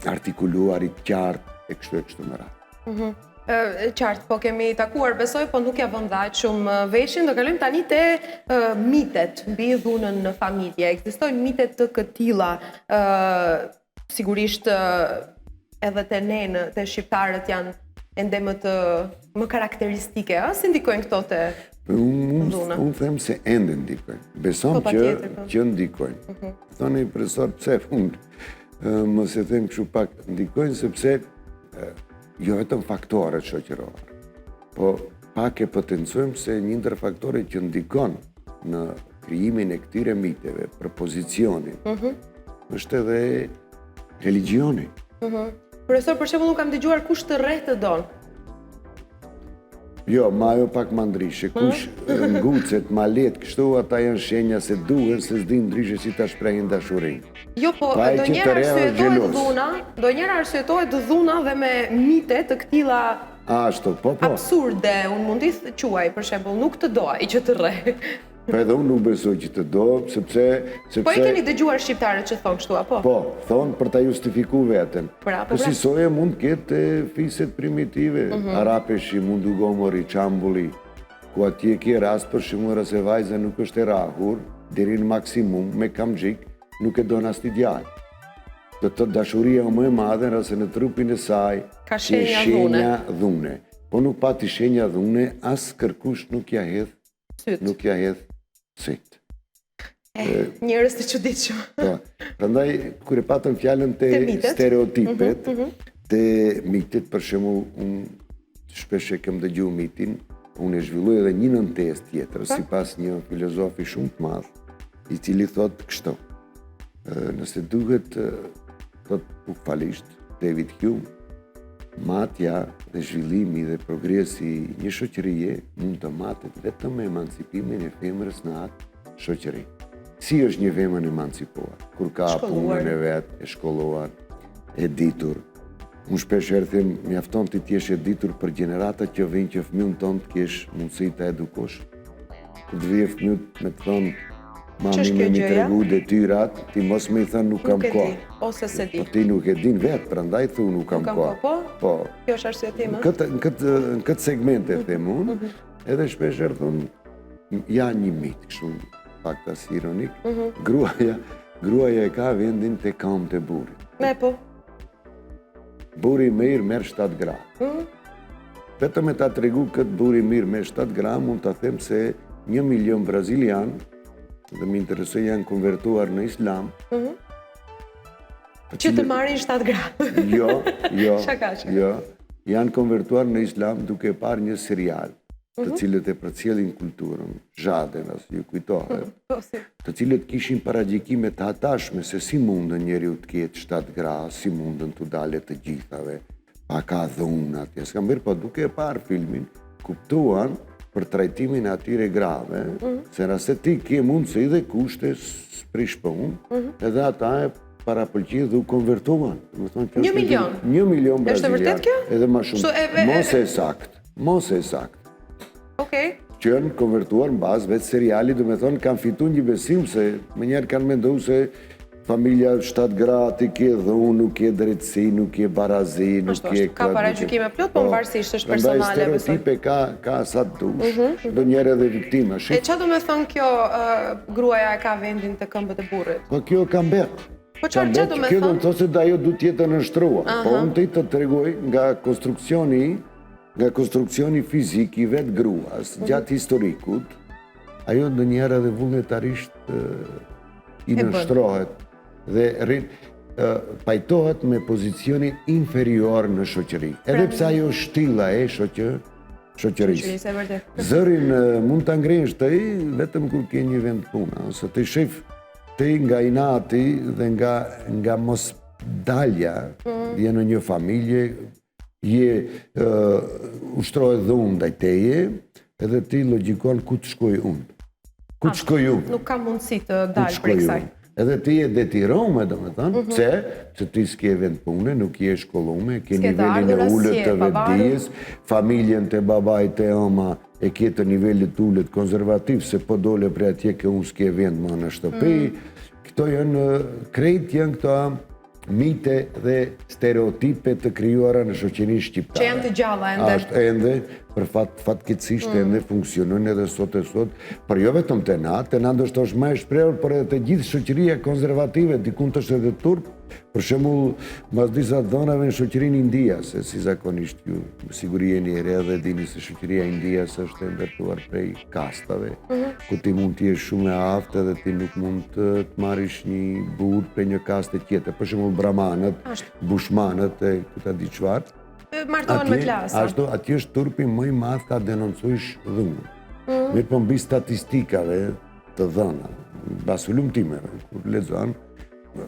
artikuluarit qartë, e kështu e kështu me radhë. Mhm. Qartë, po kemi takuar, besoj, po nuk ia vëmë dhe aq shumë veshin. Do kalojmë tani te mitet mbi dhunën në familje. Ekzistojnë mite të këtilla, sigurisht edhe te ne në te shqiptarët janë ende më të më karakteristike, a si ndikojnë këto te dhuna? Unë them se ende ndikojnë. Besom po, që po. që ndikojnë. Mhm. Thoni profesor pse unë mos e them kështu pak ndikojnë sepse jo vetëm faktorët shoqërorë, po pak e potencojmë se një ndër faktorët që ndikon në krijimin e këtyre miteve për pozicionin, mm -hmm. është edhe religjioni. Mm -hmm. Profesor, për shembull, unë kam dëgjuar kush të rreh të don. Jo, ma ajo pak ma ndryshe. Kush hmm? ngucet, ma lehtë, kështu ata janë shenja se duhen, se s'dinë ndryshe si ta shprehin dashurinë. Jo, po, ndonjëherë arsyetohet dhuna, ndonjëherë arsyetohet dhuna dhe me mite të këtilla Ashtu, po, po. Absurde, unë mund t'i quaj, për shembull, nuk të do ai që të rreh. Po edhe unë nuk besoj që të do, sepse... sepse... Po i keni dëgjuar shqiptarët që thonë kështu, apo? Po, thonë për ta justifiku veten. Pra, po, pra. Kësisoje mund të ketë fiset primitive, mm -hmm. Arapeshi, Mundugomori, Çambulli, ku atje ke rast për shembull se vajza nuk është e rrahur, deri në maksimum, me kamxhik, nuk e don asnjë djalë. Do të thotë dashuria më e madhe në rast se në trupin e saj ka shenja dhune. dhune. Po nuk pati shenja dhune, as kërkush nuk ja hedh sytë. Nuk ja hedh sytë. Eh, njerëz të çuditshëm. Po. Prandaj kur e patëm fjalën te, te stereotipet, mm -hmm, te mitet për shembull, unë shpesh e kam dëgju mitin, unë e zhvilloj edhe një nëntezë tjetër, po. sipas një filozofi shumë të madh, i cili thotë kështu. Nëse duhet, thotë bukvalisht, David Hume, matja dhe zhvillimi dhe progresi i një shoqërie mund të matet vetëm me emancipimin e femrës në atë shoqëri. Si është një femër e emancipuar? Kur ka punën e vet, e shkolluar, e ditur. Unë shpesh herë them, mjafton ti të jesh e ditur për gjeneratat që vijnë që fëmijën tënd të kesh mundësi ta edukosh. Kur të vijë fëmiju me të thonë, mami me m'i tregu detyrat, ti mos me i thënë nuk kam kohë. Ose s'e di. Po ti nuk e din vetë, prandaj thu nuk kam kohë. Po? Po. Kjo është arsyetim, ë? Në këtë në këtë segment e them unë, mhm. edhe shpesh herë thonë ja një mit, kështu pak a si ironik, mhm. gruaja, gruaja e ka vendin te këmbët e burrit. Me po. Burri i mirë merr 7 gra. Mm. Vetëm me ta tregu këtë burri i mirë merr 7 gra, mund ta them se një milion brazilian, dhe më interesoj janë konvertuar në islam. Mm -hmm. Që të marrin 7 gra. jo, jo, jo, janë konvertuar në islam duke parë një serial të mhm. cilët e përcjellin kulturën, Zhaden, as ju kujtohet, po, të cilët kishin paragjykime të hatashme se si mundën njeriu të ketë 7 gra, si mundën t'u dale të gjithave, pa ka dhunë atje, s'ka mirë, po duke e parë filmin, kuptuan për trajtimin e atyre grave, mhm. se në rast se ti ke mundësi dhe kushte s'prish punë, mhm. edhe ata e parapëlqyen dhe u konvertuan. Një milion? Një milion brazilian. Është e vërtet kjo? Edhe ma shumë. Mos e saktë. Mos e saktë. Okej. Që janë konvertuar në bazë vetë serialit, domethënë, kanë fitu një besim se menjëherë kanë mendu se familja 7 gra ti ke dhunë, nuk ke drejtësi, nuk ke barazi, nuk ke... Ka paragjykime plot, po në varësisht është personale. Prandaj stereotipe ka, ka sa të dush, mhm, mhm. ndonjëherë edhe viktima. E ça do me thënë kjo gruaja e ka vendin te këmbët e burrit? Po kjo ka mbet. Po çfarë ça do me thënë? Kjo do të thotë se ajo duhet të jetë e nënshtruar. Po unë të të tregoj nga konstruksioni Nga konstruksioni fizik i vetë gruas, mhm. gjatë historikut, ajo ndonjëherë edhe vullnetarisht i nënshtrohet dhe rrin. pajtohet me pozicionin inferior në shoqëri. Edhe pse ajo është shtylla e shoqërisë. Zërin mund ta ngresh ti vetëm kur ke një vend pune, ose ti shef ti nga inati dhe nga nga mosdalja, mm. je në një familje je ushtrohet dhunë ndaj teje, edhe ti logjikon ku të shkoj unë. Ku të shkoj unë? Nuk kam mundësi të dal prej kësaj. Edhe ti je detyrume, domethënë, mm -hmm. pse? Se ti s'ke vend pune, nuk je shkollume, ke nivelin e ulët të vetëdijes, familjen te babai te ëma e ke të nivelit të ulët konservativ, se po dole prej atje ke unë s'ke vend më në shtëpi. Mm. Këto janë, krejt janë këto mite dhe stereotipe të krijuara në shoqërinë shqiptare. Që janë të gjalla ende. Ashtu ende, për fat fatkeqësisht mm. ende funksionojnë edhe sot e sot, por jo vetëm te na, te na ndoshta është më e shprehur, por edhe te gjithë shoqëria konservative, dikund është edhe turp, për shembull, mbas disa dhënave në shoqërinë indiase, si zakonisht ju me siguri jeni e re dhe dini se shoqëria indiase është e ndërtuar prej kastave, mm -hmm. ku ti mund të jesh shumë e aftë edhe ti nuk mund të, të marrish një burrë prej një kaste tjetër. Për shembull brahmanët, bushmanët e ku ta di çfarë. Martohen me klasa. Ashtu, atje është turpi më i madh ta denoncojsh dhunën. Mm. Mirëpo mbi statistikave të dhëna, mbas hulumtimeve, kur lexon,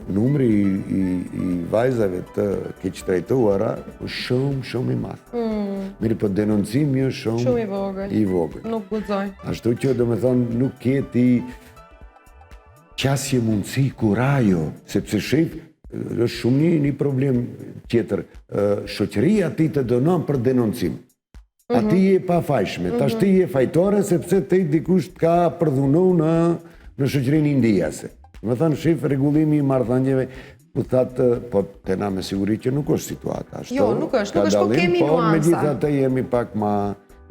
Numri i, i, i vajzave të keqtrajtuara është shumë, shumë i madh. Mm. Mirëpo denoncimi është shumë, shumë i vogël. I vogël. Nuk guxojnë. Ashtu që, domethënë, nuk ke ti qasje mundësi kurajo, sepse shif, është shumë një, një problem tjetër. Shoqëria ti të dënon për denoncim. A ti je e pafajshme, tash ti je fajtore sepse te dikush të ka përdhunu në, në shoqërinë indiase. Domethënë, shif rregullimi i marrëdhënieve, ku thatë, po te na me siguri që nuk është situata. Ashtu, jo, nuk është, nuk është, po kemi po, nuansa. Megjithatë jemi pak ma,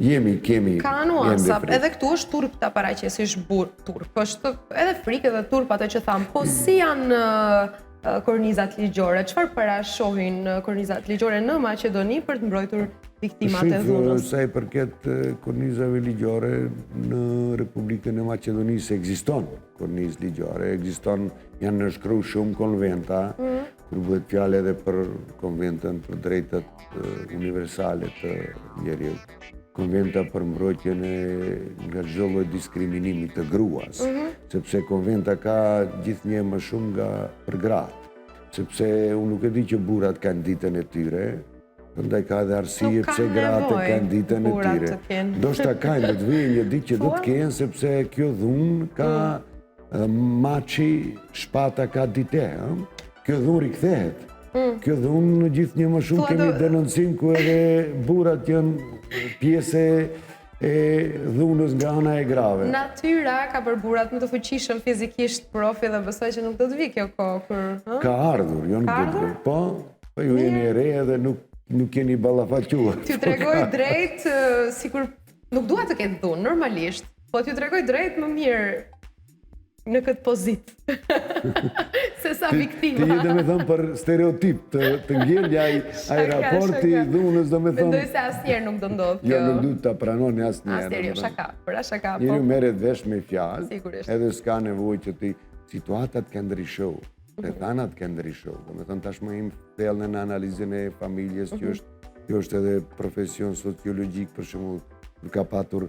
jemi, kemi. Ka nuansa, edhe këtu është turp ta paraqesish burr, turp, është edhe frikë edhe turp atë që thamë, po si janë kornizat ligjore? Çfarë parashohin kornizat ligjore në Maqedoni për të mbrojtur viktimat e dhunës? Sa i përket kornizave ligjore në Republikën e Maqedonisë ekziston kornizë ligjore, ekziston janë nënshkru shumë konventa, mm. kur bëhet fjalë edhe për konventën për drejtat universale të njeriut. Konventa për mbrojtjen e nga çdo lloj diskriminimi të gruas, mm -hmm. sepse konventa ka gjithnjë më shumë nga për gratë, sepse unë nuk e di që burrat kanë ditën e tyre, prandaj ka edhe arsye pse gratë kanë ditën e tyre. Ndoshta kanë, do të vijë një ditë që do të kenë, sepse kjo dhunë ka mm. Maçi shpata ka dy te, ë? Kjo dhunë rikthehet. Mm. Kjo dhunë gjithnjë më shumë kemi denoncim ku edhe burrat janë pjesë e dhunës nga ana e grave. Natyra ka bërë burrat më të fuqishëm fizikisht profi dhe besoj që nuk do të vijë kjo kohë kur, ë? Ka ardhur, jo nuk do të vijë. Po, po ju jeni e re edhe nuk nuk jeni ballafaquar. T'ju tregoj drejt, sikur Nuk dua të ketë dhunë, normalisht, po t'ju tregoj drejt më mirë në këtë pozitë. Se sa viktima. Ti je domethënë për stereotip, të, të ngel ai, ai raporti i dhunës, domethënë... Mendoj se asnjëherë nuk do ndodhë jo, kjo. Jo, nuk duhet ta pranoni asnjëherë. Asnjëherë, jo, shaka, bëra shaka. Po. Njeriu merret vesh me fjalë, Sigurisht. edhe s'ka nevojë që ti situatat kanë ndryshu, mhm. rrethanat kanë ndryshu. Domethënë, tashmë jemi thellë në analizën e familjes që mhm. është Kjo është edhe profesion sociologjik, për shembull, kur ka patur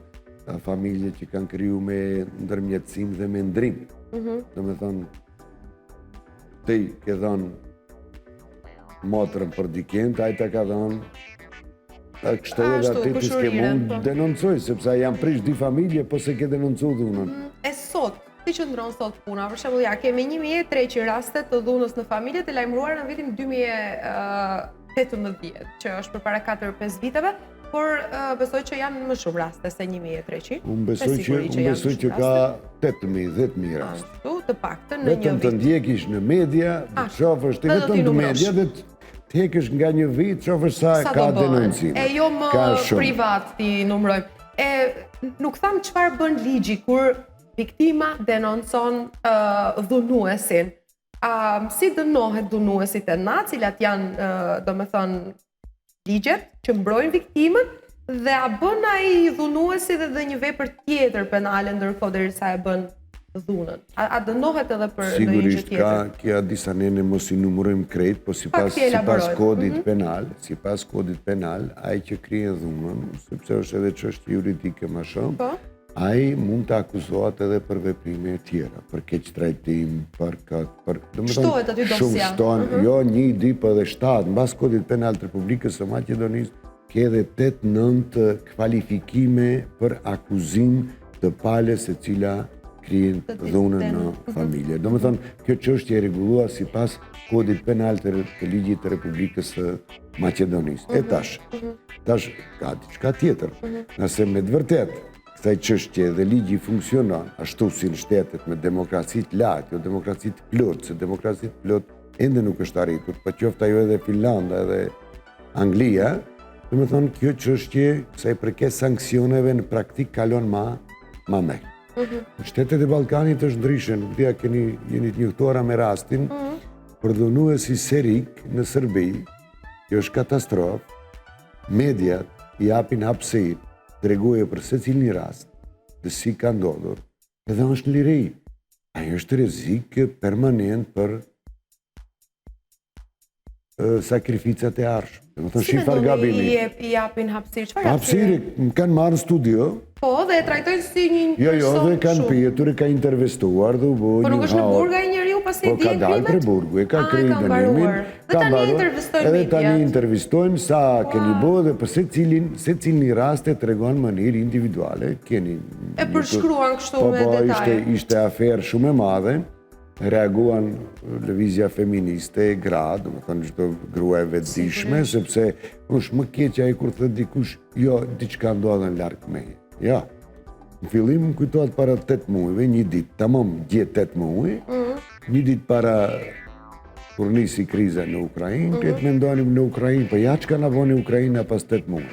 familje që kanë kriju me ndërmjetësim dhe me ndrim. Mm -hmm. Domethënë, ti ke dhënë motrën për dikend, ai ta ka dhënë kështu edhe aty ti s'ke mund po. denoncoj, sepse janë prish dy familje, po s'e ke denoncu dhunën. Mm, e sot, si qëndron sot puna? Për shembull, ja, kemi 1300 raste të dhunës në familje të lajmëruara në vitin 2000 18, që është përpara 4-5 viteve, por besoj që janë më shumë raste se 1300. Unë besoj që, unë besoj që ka 8.000, 10.000 raste. Ashtu, të paktën në një vit. Vetëm të ndjekish në media, të shofësh ti vetëm të media dhe të hekësh nga një vit, shofësh sa, sa ka denoncime. E jo më privat t'i numërojmë. E nuk thamë çfarë bën ligji kur viktima denoncon uh, dhunuesin. A, si dënohet dhunuesi te na, cilat janë, domethënë, ligjet që mbrojnë viktimën, dhe a bën ai dhunuesi dhe dhe një vepër tjetër penale ndërkohë derisa e bën. dhunën? A, a dënohet edhe për ndonjë gjë Sigurisht ka, ka disa nene mos i numërojmë krejt, po sipas, sipas kodit mm -hmm. penal, sipas kodit penal, ai që kryen dhunën, sepse është edhe çështje juridike më shumë, po? ai mund të akuzohet edhe për veprime e tjera, për keqtrajtim, për këtë, për... Shtohet aty dosja. Shumë shtohen, mm -hmm. jo një, dy, po edhe shtatë, mbas kodit penal të Republikës së Maqedonisë, Ke edhe 8-9 kvalifikime për akuzim të palës e cila kryen dhunën në mhm. familje. Domethënë, kjo çështje e rregulluar sipas kodit penal të, të ligjit të Republikës së Maqedonisë. E mhm. tash, mhm. tash ka diçka tjetër. Nëse me të vërtetë kësaj çështje dhe ligji funksionon ashtu si në shtetet me demokraci të lartë, jo demokraci të plotë, se demokraci të plotë ende nuk është arritur, po qoftë ajo edhe Finlanda edhe Anglia, domethënë, kjo çështje, sa i përket sanksioneve në praktikë kalon ma, ma me. Mm -hmm. Në shtetet e Ballkanit është ndryshe, nuk di a keni, jeni të njoftuara me rastin, mm -hmm. përdhunuesi serik në Serbi, kjo është katastrofë, mediat i japin hapësirë, tregojë për secilin rast, dhe si ka ndodhur, edhe është në liri. Ai është rrezik permanent për sakrificat e ardhshme. Domethënë, si çfarë gabimi. Si i japin hapësirë? Çfarë hapësirë? Hapësirë, kanë marrë në studio. Po, dhe e trajtojnë si një jo, jo, person Jo, dhe kanë pyetur, e kanë intervistuar dhe u bo Po nuk është në burg ai njeriu pasi po, i dihen krimet? Po, ka dalë prej burgu, e ka ah, kryer dënimin. Dhe tani intervistojnë mediat. Edhe tani intervistojnë sa keni bo dhe për secilin, secilin rast e tregon në mënyrë individuale. Keni, e përshkruan kështu po, me po, detaje. Ishte, ishte aferë shumë e madhe. reaguan lëvizja feministe, gra, domethënë çdo grua e vetëdijshme, sepse është më keq ai kur thotë dikush, jo, diçka ndodhën larg meje. Ja, në fillim më kujtohet para 8 muajve, një ditë, tamam dje 8 muaj, mm. një ditë para kur nisi kriza në Ukrainë, mm -hmm. mendonim në Ukrainë, po ja çka na boni Ukraina pas 8 muaj.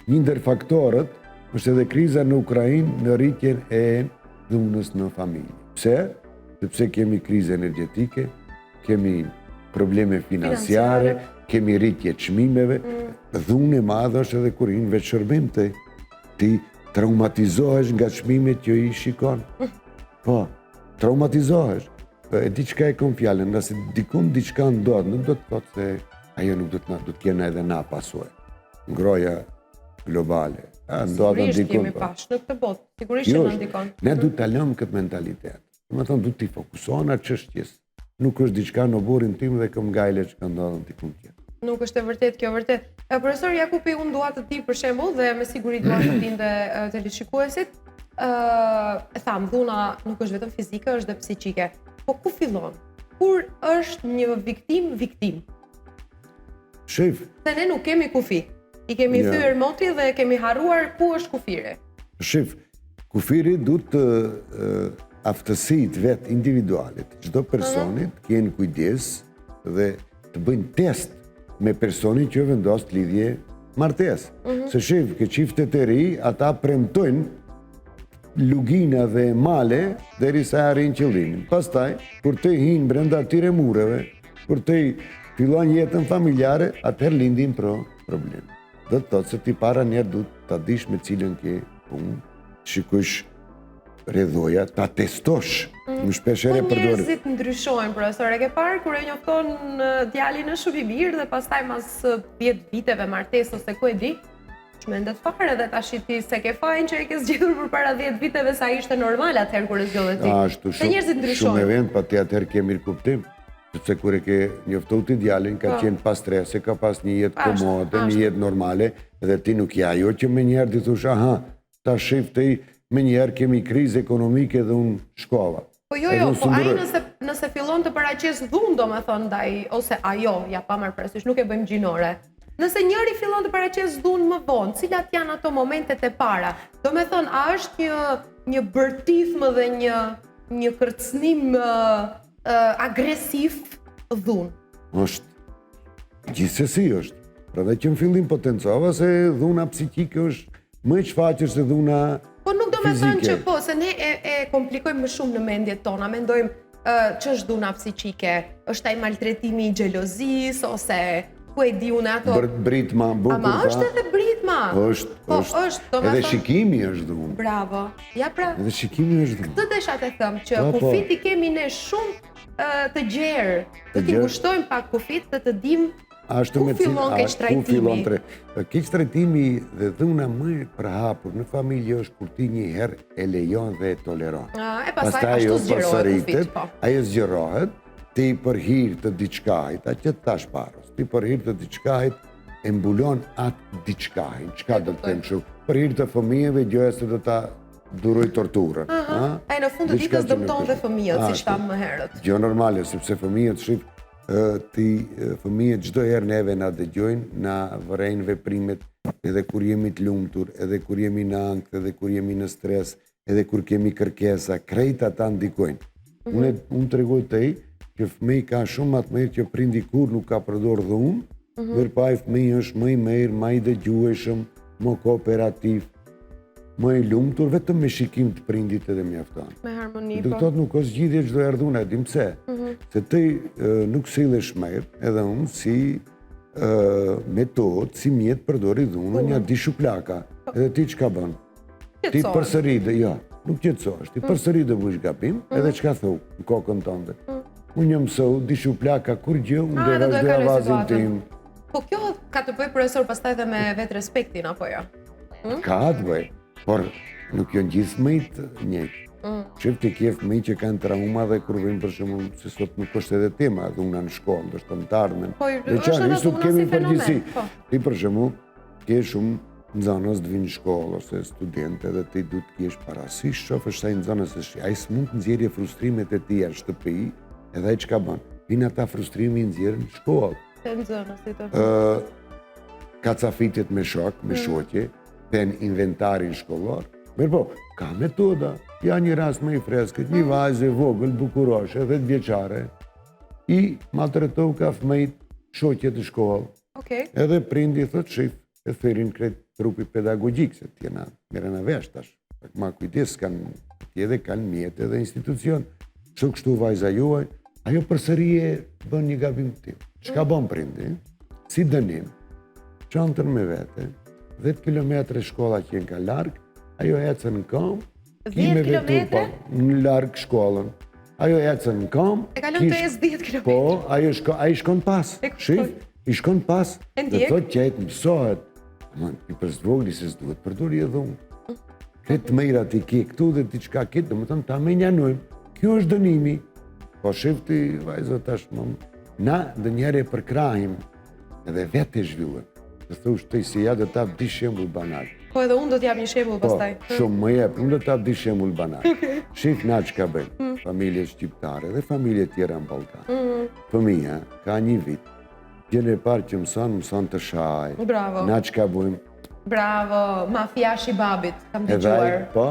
Një ndër faktorët është edhe kriza në Ukrainë në rritjen e dhunës në familje. Pse? Sepse kemi krizë energjetike, kemi probleme financiare, kemi rritje çmimeve. Mm. Dhunë e madhe është edhe kur hin vetëshërbim te ti traumatizohesh nga çmimet që i shikon. Mm. Po, traumatizohesh. E di çka e kom fjalën, nëse dikun diçka ndodh, nuk do të thotë se ajo nuk do të na do të kenë edhe na pasojë. Ngrohja globale. A ndodh dikun. Kemi po. pash në këtë botë. Sigurisht që na ndikon. Ne duhet ta lëmë këtë mentalitet. Domethënë, duhet t'i fokusohena çështjes. Nuk është diçka në oborrin tim dhe kam gajle që ka ndodhur dikun tjetër. Nuk është e vërtetë kjo vërtet. E, profesor Jakupi, unë dua të di për shembull dhe me siguri duan të dinë dhe teleshikuesit, ë e thamë, dhuna nuk është vetëm fizike, është dhe psiqike. Po ku fillon? Kur është një viktimë viktimë? Shif. Se ne nuk kemi kufi. I kemi ja. thyer moti dhe kemi harruar ku është kufiri. Shif, kufiri duhet të aftësitë vetë individuale të çdo personi të kenë kujdes dhe të bëjnë test me personin që vendos të lidhje martesë. Mhm. Se shif, ke çiftet e ri, ata premtojnë lugina dhe male derisa arrijnë qëllimin. Pastaj, kur të hinë brenda atyre mureve, Kur të fillon jetën familjare, atëherë lindin pro probleme. Do të thotë se ti para njëherë duhet ta dish me cilën ke punë, shikosh rrjedhoja, ta testosh. Mm. Më shpesh herë po përdor. Njerëzit ndryshojnë, profesor, e ke parë kur e njofton djalin është shumë i mirë dhe pastaj mas 10 viteve martesë ose ku e di, çmendet fare dhe tash ti s'e ke fajin që e ke zgjedhur përpara 10 viteve sa ishte normal atëherë kur e zgjodhe ti. Ashtu shumë. Njerëzit ndryshojnë. Shumë e vend, pa ti atëherë ke mirëkuptim. Sepse kur e ke njoftu ti djalin, ka po. qenë pa strese, ka pas një jetë komode, një jetë normale, dhe ti nuk je ajo që menjëherë t'i thush, aha, ta shif ti, menjëherë kemi krizë ekonomike dhe unë shkova. Po jo, jo, po ai nëse, nëse fillon të paraqesë dhunë, domethënë ndaj, ose ajo, ja pa marrë parasysh, nuk e bëjmë gjinore. Nëse njëri fillon të paraqesë dhunë më vonë, cilat janë ato momentet e para? Domethënë, a është një, një bërtithmë dhe një, një kërcënim uh, agresiv dhunë? Është. Gjithsesi është. Prandaj që në fillim potencova se dhuna psikike është më e shfaqur se dhuna Po nuk do me thënë që po, se ne e, e komplikojmë më shumë në mendjet tona, mendojmë uh, që është dhuna psikike, është ai maltretimi i xhelozisë, ose Ku e di unë ato? Britma, bukur Ama është edhe britma. Është, po, është. është, Edhe shikimi është dhunë. Bravo. Ja pra. Edhe shikimi është dhunë. Këtë desha të them që po, po. kufijtë i kemi ne shumë të gjerë. Të t'i ngushtojmë pak kufijtë dhe të dim Ashtu ku fillon keqtrajtimi. Ku fillon tre. Keqtrajtimi dhe dhuna më e përhapur në familje është kur ti një herë e lejon dhe e toleron. E pastaj ashtu zgjerohet kufijtë, po. Ajo zgjerohet, ti për hir të diçkahit, atë që të thashë parës, ti për hir të diçkahit e mbulon atë diçkahin, çka do të them kështu, për hir të fëmijëve gjoja se do ta duroj torturën. Aha. E në fund të ditës dëmton dhe fëmijët, siç thamë më herët. Gjë normale, sepse fëmijët shif ti fëmijët çdo herë neve na dëgjojnë, na vërejnë veprimet edhe kur jemi të lumtur, edhe kur jemi në ankth, edhe kur jemi në stres, edhe kur kemi kërkesa, krejt ata ndikojnë. Mm -hmm. Unë unë tregoj tej që fëmijë ka shumë më të mirë që prindi kurrë nuk ka përdor dhunë, mm -hmm. mirëpo ai fëmijë është më i mirë, më i dëgjueshëm, më kooperativ, më i lumtur, vetëm me shikim të prindit edhe mjafton. Me harmoni, po. Do të thotë nuk është zgjidhje çdo herë dhuna, e dim pse. Mm -hmm. Se ti nuk sillesh mirë, edhe unë si metodë, si mjet përdori dhunën, nja dy shuplaka. Po. Edhe ti çka bën? Ti përsëri dhe, jo, nuk qetësohesh, ti mm. përsëri do bësh gabim, mm. edhe çka thu në kokën tënde. Mm. Unë jam mësu, dy shuplaka kurgjë, unë do vazhdoj avazin tim. Po kjo ka të bëjë profesor pastaj dhe me vetërespektin, apo jo? Ka të bëjë, por nuk janë gjithë fëmijët njëjtë. Mm. Shif ti ke fëmijë që kanë trauma dhe kur vijnë për shembull, se sot nuk është edhe tema dhuna në shkollë, ndoshta në të ardhmen. Po, është edhe dhuna si fenomen. Po. Ti për shembull, ke shumë nxënës të vinë në shkollë ose studentë edhe ti duhet të kesh parasysh shofësh sa nxënës është ai s'mund të nxjerrë frustrimet e tij në shtëpi edhe ai çka bën vijnë ata frustrime i nxjerr në shkollë te nxënësit ë kacafitet me shok me mm. shoqe then inventarin shkollor mirëpo ka metoda ja një rast më i freskët një mm. vajzë e vogël bukuroshe 10 vjeçare i maltretoka fëmijët shoqet në shkollë Okej. Edhe prindi thot shif, e thirrin krejt trupi pedagogjik, se t'jena merrena vesh tash. Pak ma kujdes kanë, ti edhe kanë mjete dhe institucion. Kështu kështu vajza juaj, ajo përsëri e bën një gabim të tillë. Çka mm. bën prindi? Si dënim, çantën me vete, 10 kilometre shkolla qenka larg, ajo ecën në këmbë, 10 kilometre? Po, në larg shkollën. Ajo ecën në këmbë. E kalon të ecë 10 kilometre. Po, ajo shko, ai shkon pas. Shif, i shkon pas. E ndjek. Dhe thotë që ai të mësohet. Ama, i për së vogli se s'duhet përdori dhunë. Këtë të mirat i ke këtu dhe diçka këtë, domethënë ta mënjanojmë. Kjo është dënimi. Po shif ti, vajzo tash më... Na, ndonjëherë e përkrahim Edhe vetë e zhvillojmë. Të thush ti si ja do të jap dy shembull banal. Po edhe unë do të jap një shembull po, pastaj. Po, shumë më jep, unë do të jap dy shembull banal. Shif na çka bëjmë. Mm. Familje shqiptare dhe familje tjera në Ballkan. Mm. Fëmija ka një vit. Gjënë e parë që mëson, mëson të shajë. Bravo. Na çka bëjmë? Bravo, mafiash i babit, kam dëgjuar. Po,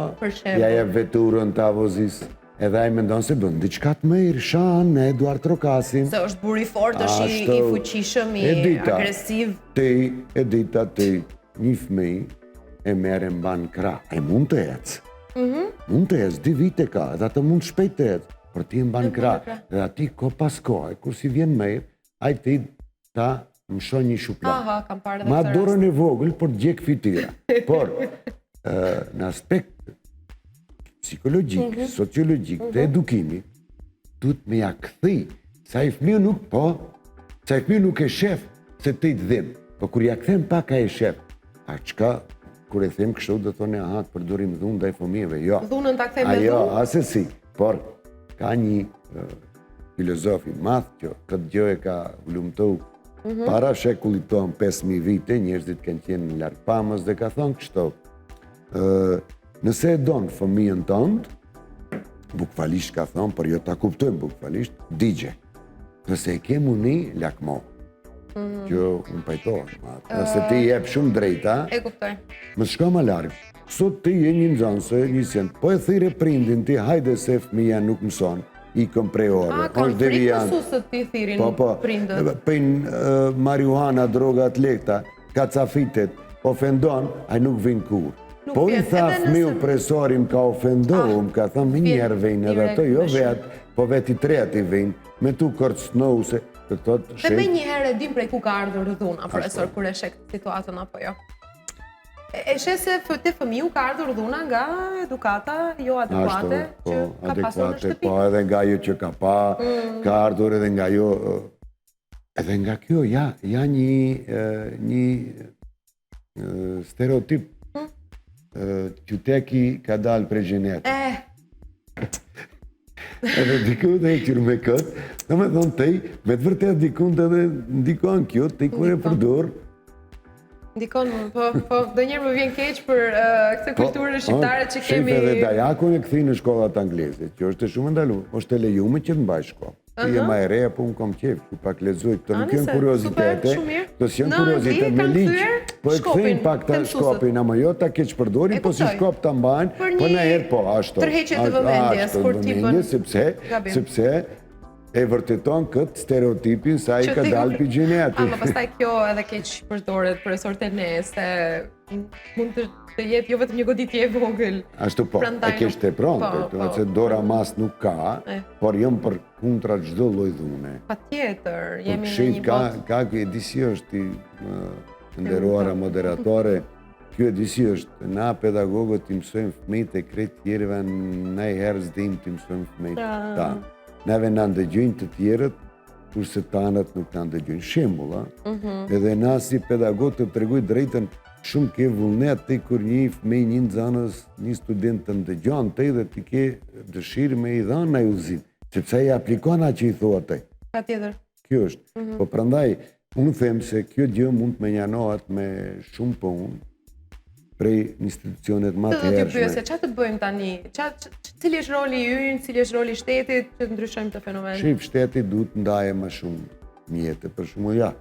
ja jep veturën ta vozisë. Edhe ai mendon se bën diçka të mirë, shan, ne duartrokasim. Se është burrë i fortë, është i, i fuqishëm, i agresiv. Ti, e dita ti, një fëmijë e merr e mban krah. Ai mund të ecë. Mm -hmm. Mund të ecë, dy vite ka, edhe atë mund shpejt të ecë, por ti e mban krah. Dhe ati kohë pas kohe, kur s'i vjen mirë, ai ti ta mëshon një shuplakë. Aha, kam parë edhe Ma dorën e vogël, por djeg fytyra. Por, në aspekt psikologjik, mm -hmm. sociologjik, mm -hmm. të mhm. edukimit, duhet me ja kthy, se ai fëmijë nuk, po, se ai fëmijë nuk e shef se ty të dhim, po kur ja kthen pak ai e shef, a çka, kur e them kështu, do thonë, aha, të përdorim dhunë ndaj fëmijëve, jo. Dhunën ta kthejmë me dhunë? Jo, asesi, por ka një filozof i madh që këtë gjë e ka hulumtu mm -hmm. para shekullit tonë 5000 vite, njerëzit kanë qenë largpamës dhe ka thonë kështu. Ë, nëse e don fëmijën tënd, bukvalisht ka thonë, por jo ta kuptojmë bukvalisht, digje. Nëse e ke muni, lakmo. Mm -hmm. Që unë pajtohem, nëse ti jep shumë drejta, e kuptoj. Mos shko më larg. Sot ti je një nxënëse, një send, po e thirre prindin ti, hajde se fëmija nuk mëson, ikën prej ore. A, kanë frikë mësuesit t'i thirrin po, po, prindët. Pin marihuana, droga të lehta, kacafitet, ofendon, ai nuk vin kurrë. Po i tha fëmiu profesori më ka ofendu, ah, më ka thënë menjëherë vijnë edhe ato, jo vetë, po vetë i treti vijnë, me tu kërcënu se... Do të thotë Dhe menjëherë e dim prej ku ka ardhur dhuna, profesor, kur e sheh situatën apo jo. E sheh se te fëmiu ka ardhur dhuna nga edukata jo adekuate po, që ka pasur në shtëpi. Po, edhe nga ajo që ka pa, mm. ka ardhur edhe nga ajo edhe nga kjo ja ja një një stereotip mm. qyteki ka dalë prej xhenetit. Eh. Edhe diku dhe e qërë me këtë, domethënë tej, me të vërtet dikund edhe ndikon kjo, ti kur e përdor. Ndikon, po, po, ndonjëherë më vjen keq për uh, këtë po, kulturën shqiptare që kemi... Shif edhe dajakun e kthejnë në shkollat angleze, që është shumë e ndalu, është e lejume që të mbaj shkop. Ti je ma e reja, po unë kom qejf, që pak lexoj, këto nuk janë kuriozitete, këto s'janë kuriozitete me ligj, po e kthejnë pak ta shkopin, ama jo ta keqpërdorin, po si shkop ta mbajnë, po në herë po, ashtu. Tërheqje të vëmendjes, kur ti bën sepse, sepse e vërteton këtë stereotipin sa i ka dalë pi xheneti. Ama pastaj kjo edhe keqpërdoret, profesor te ne, se mund të të jetë jo vetëm një goditje e vogël. Ashtu po, e keqtepron, po, po, se dora mas nuk ka, por jam për kundra çdo lloj dhune. Patjetër, po, jemi në një ka, botë. Ka, e di si është ti, e nderuara moderatore, kjo e di si është, na pedagogët t'i mësojmë fëmijët e krejt tjerëve, najherë s'dim t'i mësojmë fëmijët tanë. Neve na ndëgjojnë të tjerët, kurse tanët nuk na ndëgjojnë. Shembull, a? Mhm. Edhe na si pedagog të tregoj drejtën, shumë ke vullnet ti kur një fëmijë, një nxënës, një student të ndëgjon ti dhe ti ke dëshirë me i dhënë naj udhëzim, sepse ai aplikon atë që i thua ti. Patjetër. Kjo është. Mhm. Po prandaj unë them se kjo gjë mund të mënjanohet me shumë punë, prej institucionet ma të hershme. Do t'ju pyesja, ça të bëjmë tani? Ça, cili është roli ynë, cili është roli i shtetit që të ndryshojmë këtë fenomen? Shif, shteti duhet të ndaje ma shumë mjete, për shembull ja.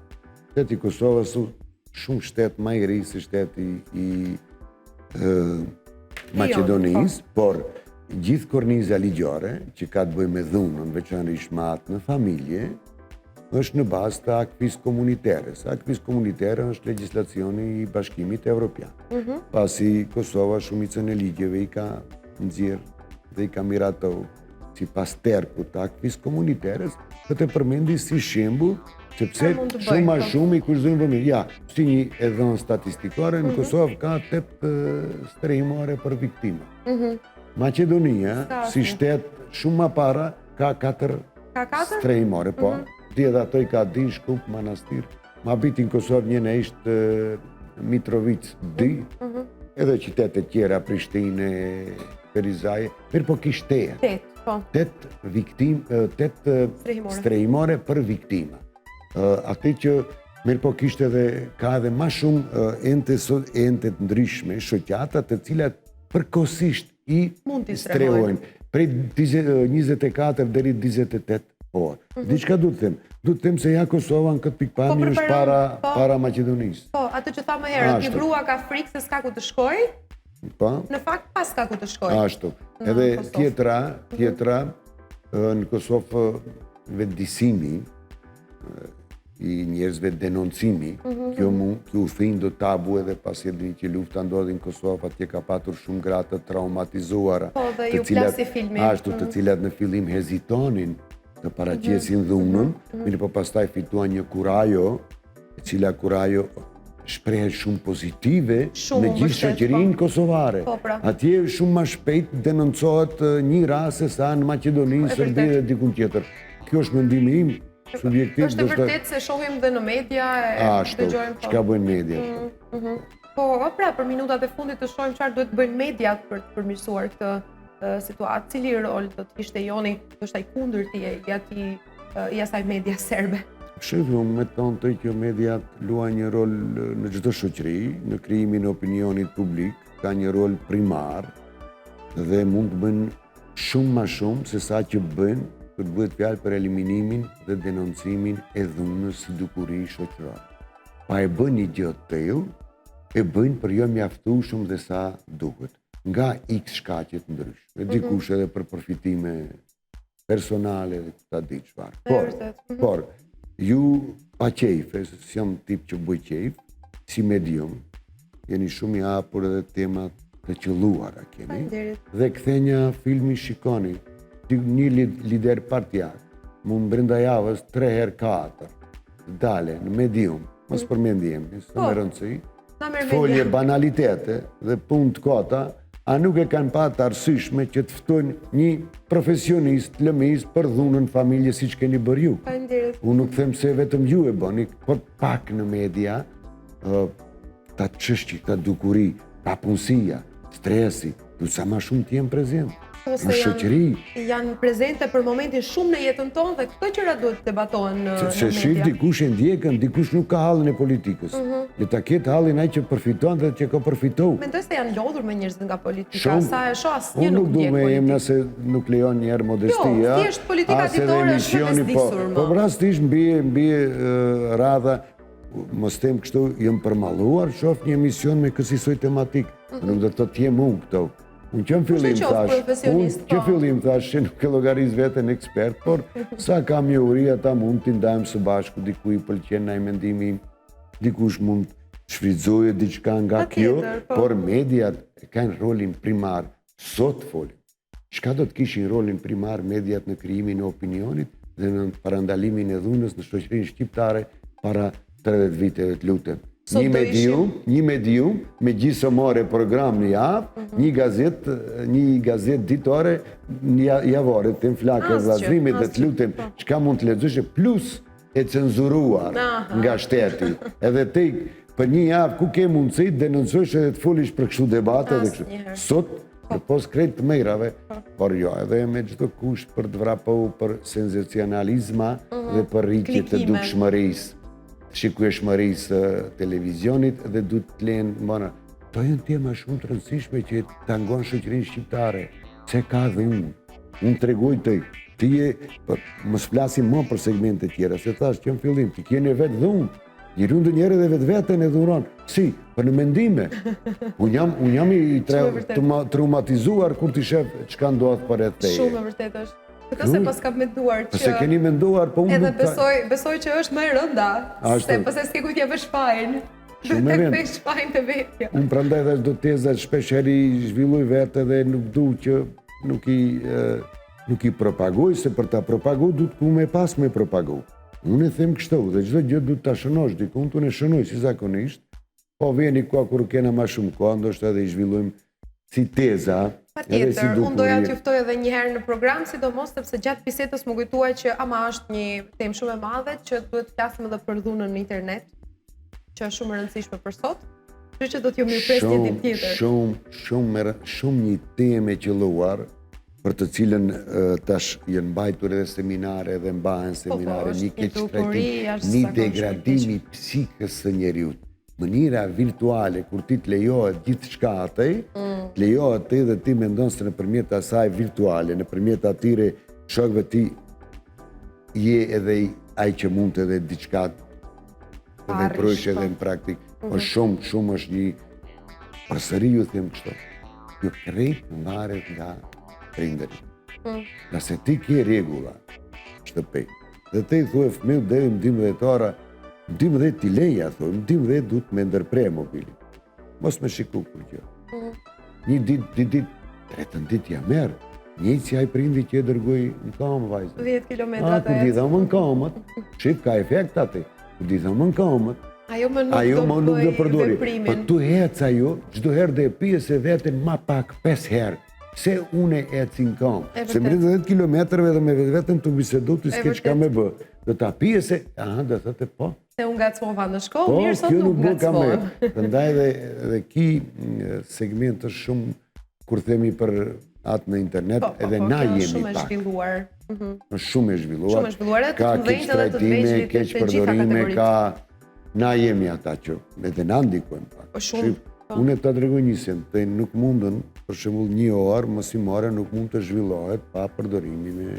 Shteti i Kosovës shumë shtet ma i ri se shteti i e, Maqedonisë, po. por gjithë korniza ligjore që ka të bëjë me dhunën, veçanërisht me atë në familje, është në bazë të acquis communautaire. Acquis communautaire është legjislacioni i Bashkimit Evropian. Mhm. Pasi Kosova shumicën e ligjeve i ka nxjerrë dhe i ka miratu sipas terkut të acquis communautaire, këtë e përmendi si shembull, sepse shumë ma po. shumë i kushtojnë vëmendje. Ja, si një e dhënë statistikore, në mhm. Kosovë ka 8 strehimore për viktima. Mhm. Maqedonia, si shtet shumë ma para, Ka 4 Ka 4? Strehimore, po. Mm -hmm. Di edhe ato i ka di Shkup, Manastir. Ma biti në Kosovë një në ishtë Mitrovicë, di. Mm -hmm. Edhe qytete tjera, Prishtinë, Ferizaj. Mirëpo kishte tetë. Tetë, po. Tetë viktim, tetë strehimore për viktima. Atë që mirëpo kishte edhe, ka edhe ma shumë ente, ente të ndryshme, shoqata të cilat përkohësisht i strehojnë prej 24 deri 48 orë. Mhm. Diçka du të them, du të them se ja Kosova në këtë pikëpamje po, është para, po, para Maqedonisë. Po, atë që tha më herët, një grua ka frikë se s'ka ku të shkojë, po. në fakt paska ku të shkojë. Ashtu. Edhe tjetra, mhm. tjetra, në Kosovë vetëdijsimi, i njerëzve denoncimi, mm -hmm. kjo mu, kjo u thin do tabu edhe pasi e dini që lufta ndodhi në Kosovë, atje ka patur shumë gra të traumatizuara, po, dhe të cilat, filmi. ashtu, mm -hmm. të mhm. cilat në fillim hezitonin të paraqesin mm -hmm. dhunën, mm -hmm. mirëpo pastaj fituan një kurajo, e cila kurajo shprehet shumë pozitive shumë në gjithë shoqërinë po. kosovare. Po, pra. Atje shumë ma shpejt denoncohet një rast se sa në Maqedoni, po, Serbi dhe dikun tjetër. Kjo është mendimi im, subjektiv. Është e vërtetë se shohim dhe në media e dëgjojmë. Po. Çka bëjnë media? Mm, mhm. Po, pra, për minutat e fundit të shohim çfarë duhet të bëjnë mediat për të përmirësuar këtë situatë, cili rol do të ishte joni, ndoshta i kundërti i atij i asaj media serbe. Shif, unë me thonë të që mediat luajnë një rol në çdo shoqëri, në krijimin e opinionit publik, ka një rol primar dhe mund të bëjnë shumë ma shumë se sa që bëjnë kur bëhet fjalë për eliminimin dhe denoncimin e dhunës si dukuri shoqërore. Pa e bëjnë një gjë të tillë, e bëjnë por jo mjaftueshëm dhe sa duhet, nga x shkaqe të ndryshme. Mhm. Dikush edhe për përfitime personale dhe ku ta di çfarë. Por, mhm. por, ju pa qejf, se s'jam tip që bëj qejf, si medium, jeni shumë i hapur edhe temat të qëlluara keni. Dhe kthenja filmi shikoni, një lider partiak. mund brenda javës 3 herë 4 të dale në medium, mos mm. përmendi emrin, s'ka po. rëndësi, folje banalitete dhe punë të kota, a nuk e kanë pa të arsyeshme që të ftojnë një profesionist lëmis për dhunën në familje siç keni bërë ju. Unë nuk them se vetëm ju e bëni, por pak në media, këta çështje, këta dukuri, papunësia, stresi, duhet sa ma shumë të jenë prezent. Po, në shoqëri. Janë prezente për momentin shumë në jetën tonë dhe këto gjëra duhet të debatohen në media. Se shif dikush e ndjekën, dikush nuk ka hallin e politikës. Mhm. Le ta ketë hallin ai që përfiton dhe që ka përfitu. Mendoj se janë lodhur me njerëzit nga politika, sa e shoh asnjë nuk ndjek politikë. Unë nuk du me emna se nuk lejon njëherë modestia. Jo, thjesht politika ditore është e po, bezdisur më. Po rastisht mbie, mbie radha, mos them kështu, jam përmalluar, shof një emision me kësisoj tematik. Mm Nuk do të thotë jem unë këto. Unë që në fillim thash, unë që në fillim thash, që nuk e llogaris veten ekspert, por sa kam njohuri ata mund t'i ndajmë së bashku, diku i pëlqen naj mendimi, dikush mund të shfrytëzojë diçka nga kjo, po. por mediat kanë rolin primar, sot folim. Çka do të kishin rolin primar mediat në krijimin e opinionit dhe në parandalimin e dhunës në shoqërinë shqiptare para 30 viteve të lutem. Një medium, një medium me gjysëm ore program në javë, mhm. një gazetë, një gazetë ditore, një javore, të Flaka e Vllazërimit dhe të lutem, po. çka mund të lexosh plus e cenzuruar nga shteti. Edhe ti për një javë ku ke mundësi të denoncosh edhe të folish për kështu debate dhe kështu. Sot, po. përpos krejt të mirave, po. por jo, edhe me çdo kusht për të vrapu për senzacionalizma mhm. dhe për rritje të dukshmërisë, shikueshmërisë së televizionit dhe du të lenë mëna. Këto janë tema shumë të rëndësishme që tangon shoqërinë shqiptare, se ka dhunë. Unë tregoj të ti je, për, po, mos flasim më për segmente tjera, se thash që në fillim, ti keni vetë dhunë, njeriu ndonjëherë edhe vetveten e dhunon, si, për në mendime. Unë jam, unë jam i tre, traumatizuar kur t'i shef çka ndodh përreth teje. Shumë e vërtetë është. Këtë s'e paskam menduar që... S'e keni menduar, po unë Edhe besoj, besoj që është më e rënda, se pastaj s'ke kujt t'ia vësh fajin. Shumë e rëndë. Të fajin te vetja. Unë prandaj dhe do teza shpesh herë i zhvilloj vetë edhe nuk du që nuk i, nuk i propagoj, se për ta propagu duhet ku me pas me propagu. Unë e them kështu dhe çdo gjë duhet ta shënosh dikund, unë e shënoj si zakonisht, po vjen koha kur kena ma shumë kohë, ndoshta edhe i zhvillojmë si teza, edhe si dukuri. Unë doja t'ju ftoj edhe një herë në program, sidomos sepse gjatë bisedës m'u kujtua që ama është një temë shumë e madhe që duhet të flasim edhe për dhunën në internet, që është shumë e rëndësishme për sot. Kështu që do t'ju mirëpres një ditë tjetër. Shumë, shumë, shumë një temë e qëlluar për të cilën tash janë mbajtur edhe seminare dhe mbahen po, po, seminare, një keqtrajtim, një degradim i psikës së njeriut. Mënyra virtuale kur ti të lejohet gjithçka aty, mm. të lejohet ti dhe ti mendon se nëpërmjet asaj virtuale, nëpërmjet atyre shokëve ti je edhe ai që mund të edhe diçka të veprojsh edhe po. në praktikë. Mm -hmm. Shumë, shumë është një përsëri ju them kështu. Jo krejt varet nga prindërit. Mm. Nëse ti ke rregulla shtëpi, dhe ti i thue fëmijët deri në 12 ora, Në 12 t'i leja, thoj, në 12 duhet me ndërpre mobilin. Mos me shiku kurgjë. Mm. Një ditë, dy ditë, tretën ditë ja merr. Njëjtë si ai prindi që e dërgoi në kamë vajzën. 10 km të ecë. Kur t'i dhëmën kamët, shif ka efekt aty. Kur t'i dhëmën kamët, ajo më nuk ajo më nuk do përdori. Po tu ec ajo, çdo herë do e pyesë veten ma pak 5 herë. Pse unë eci në këmbë? Se brenda 10 kilometrave dhe me vetveten tu bisedu ti s'ke çka me bë. Do ta pyesë, aha, do thotë po. Se unë ngacmova në shkollë, po, mirë sot nuk ngacmohem. Prandaj edhe edhe ki segment është shumë kur themi për atë në internet, po, po, edhe po, na jemi shumë e zhvilluar. Mhm. Është shumë e zhvilluar. Shumë e zhvilluar edhe të mëdhenjtë edhe të vegjlit, të gjitha kategoritë. Ka Na jemi ata që edhe na ndikojmë pak. Po shumë. Po. Unë ta tregoj një send, te nuk mundën, për shembull një orë mësimore nuk mund të zhvillohet pa përdorimin e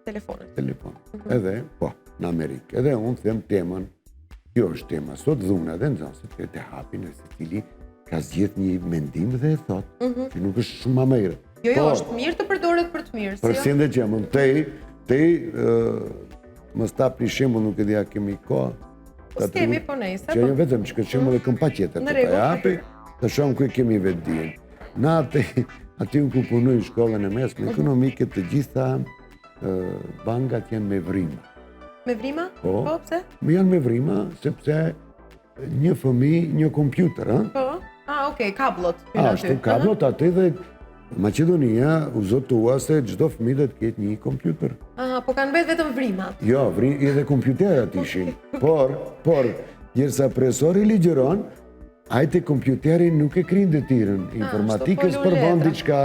telefonit. Telefonit. Mm -hmm. Edhe, po, në Amerikë. Edhe unë them temën, kjo është tema, sot dhuna dhe nxënësit e hapin e secili ka zgjedh një mendim dhe e thot, mm -hmm. që nuk është shumë ma mirë. Jo, jo, është mirë të përdoret për të mirë, si jo? Për sendet që mund te, te, mos ta një shembull, nuk e di a kemi kohë. Po s'kemi, po nejse. Që jo po. vetëm, që këtë shembull e kam patjetër të ta japi, të shohim ku e kemi vetëdijen. Në atë, aty ku punoj në shkollën e mesme mhm. ekonomike të gjitha. Bankat janë me vrima. Me vrima? Po. Po, pse? Më janë me vrima, sepse një fëmi, një kompjuter, ë? Po. Ah, okay, kabllot. Ashtu, kabllot aty dhe Maqedonia u zotua se çdo fëmijë do të ketë një kompjuter. Aha, po kanë mbet vetëm vrimat. Jo, vri, edhe kompjuterat ishin. Por, por, gjersa profesori ligjëron, ai te kompjuteri nuk e kryen detyrën ah, informatikës por bën diçka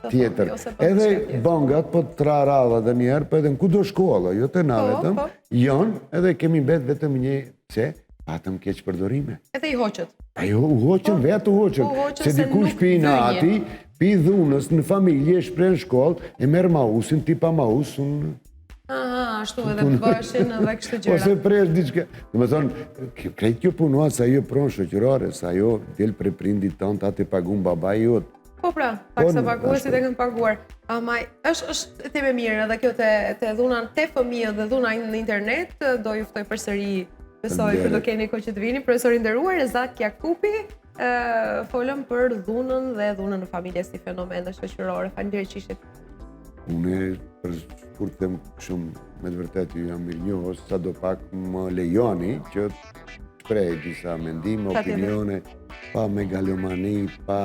tjetër. Edhe bankat, po të ra radha dhe njëherë, po edhe në kudo shkolla, jo te na po, vetëm, po. janë, edhe kemi mbet vetëm një, pse, patëm keqpërdorime. Edhe i hoqët. A jo, u hoqën, po, vetë u hoqën. Se dikush pi inati, pi dhunës në familje, shpreh në shkollë, e merr mausin, ti pa maus, unë... Aha, ashtu edhe bëheshin edhe kështu gjëra. Ose presh diçka. Domethënë, krejt kjo punohet se ajo pronë shoqërore, se ajo del prej prindit tënd, atë e pagun babai jot. Po pra, po, taksapaguesit e kanë paguar. Ama është është temë e mirë edhe kjo te te dhuna te fëmijët dhe dhuna në internet, do ju ftoj përsëri besoj kur do keni kohë që të vini. Profesor i nderuar Rezak Jakupi, ë folëm për dhunën dhe dhunën në familje si fenomen shoqëror. Faleminderit që ishit Unë për kur të them shumë me të vërtetë ju jam mirënjohës, sado pak më lejoni që të shpreh disa mendime, opinione, pa megalomani, pa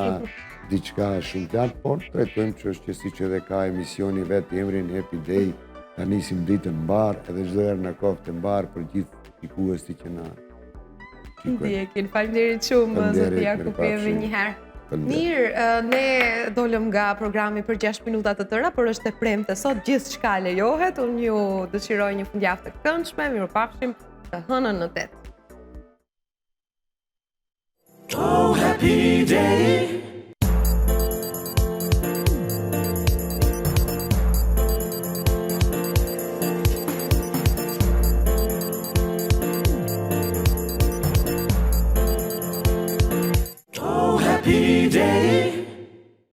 diçka shumë të lartë, por trajtojmë çështje siç edhe ka emisioni vetë emrin Happy Day, ta nisim ditën mbarë, edhe çdo herë na koftë mbarë për gjithë shikuesit që na Ndjekin, faleminderit shumë, zoti Jakupi edhe një herë. Mirë, ne dolëm nga programi për 6 minuta të tëra, por është e premte sot gjithçka lejohet. Unë ju dëshiroj një fundjavë të këndshme, mirupafshim të hënën në 8. Oh, happy day. Oh, happy day.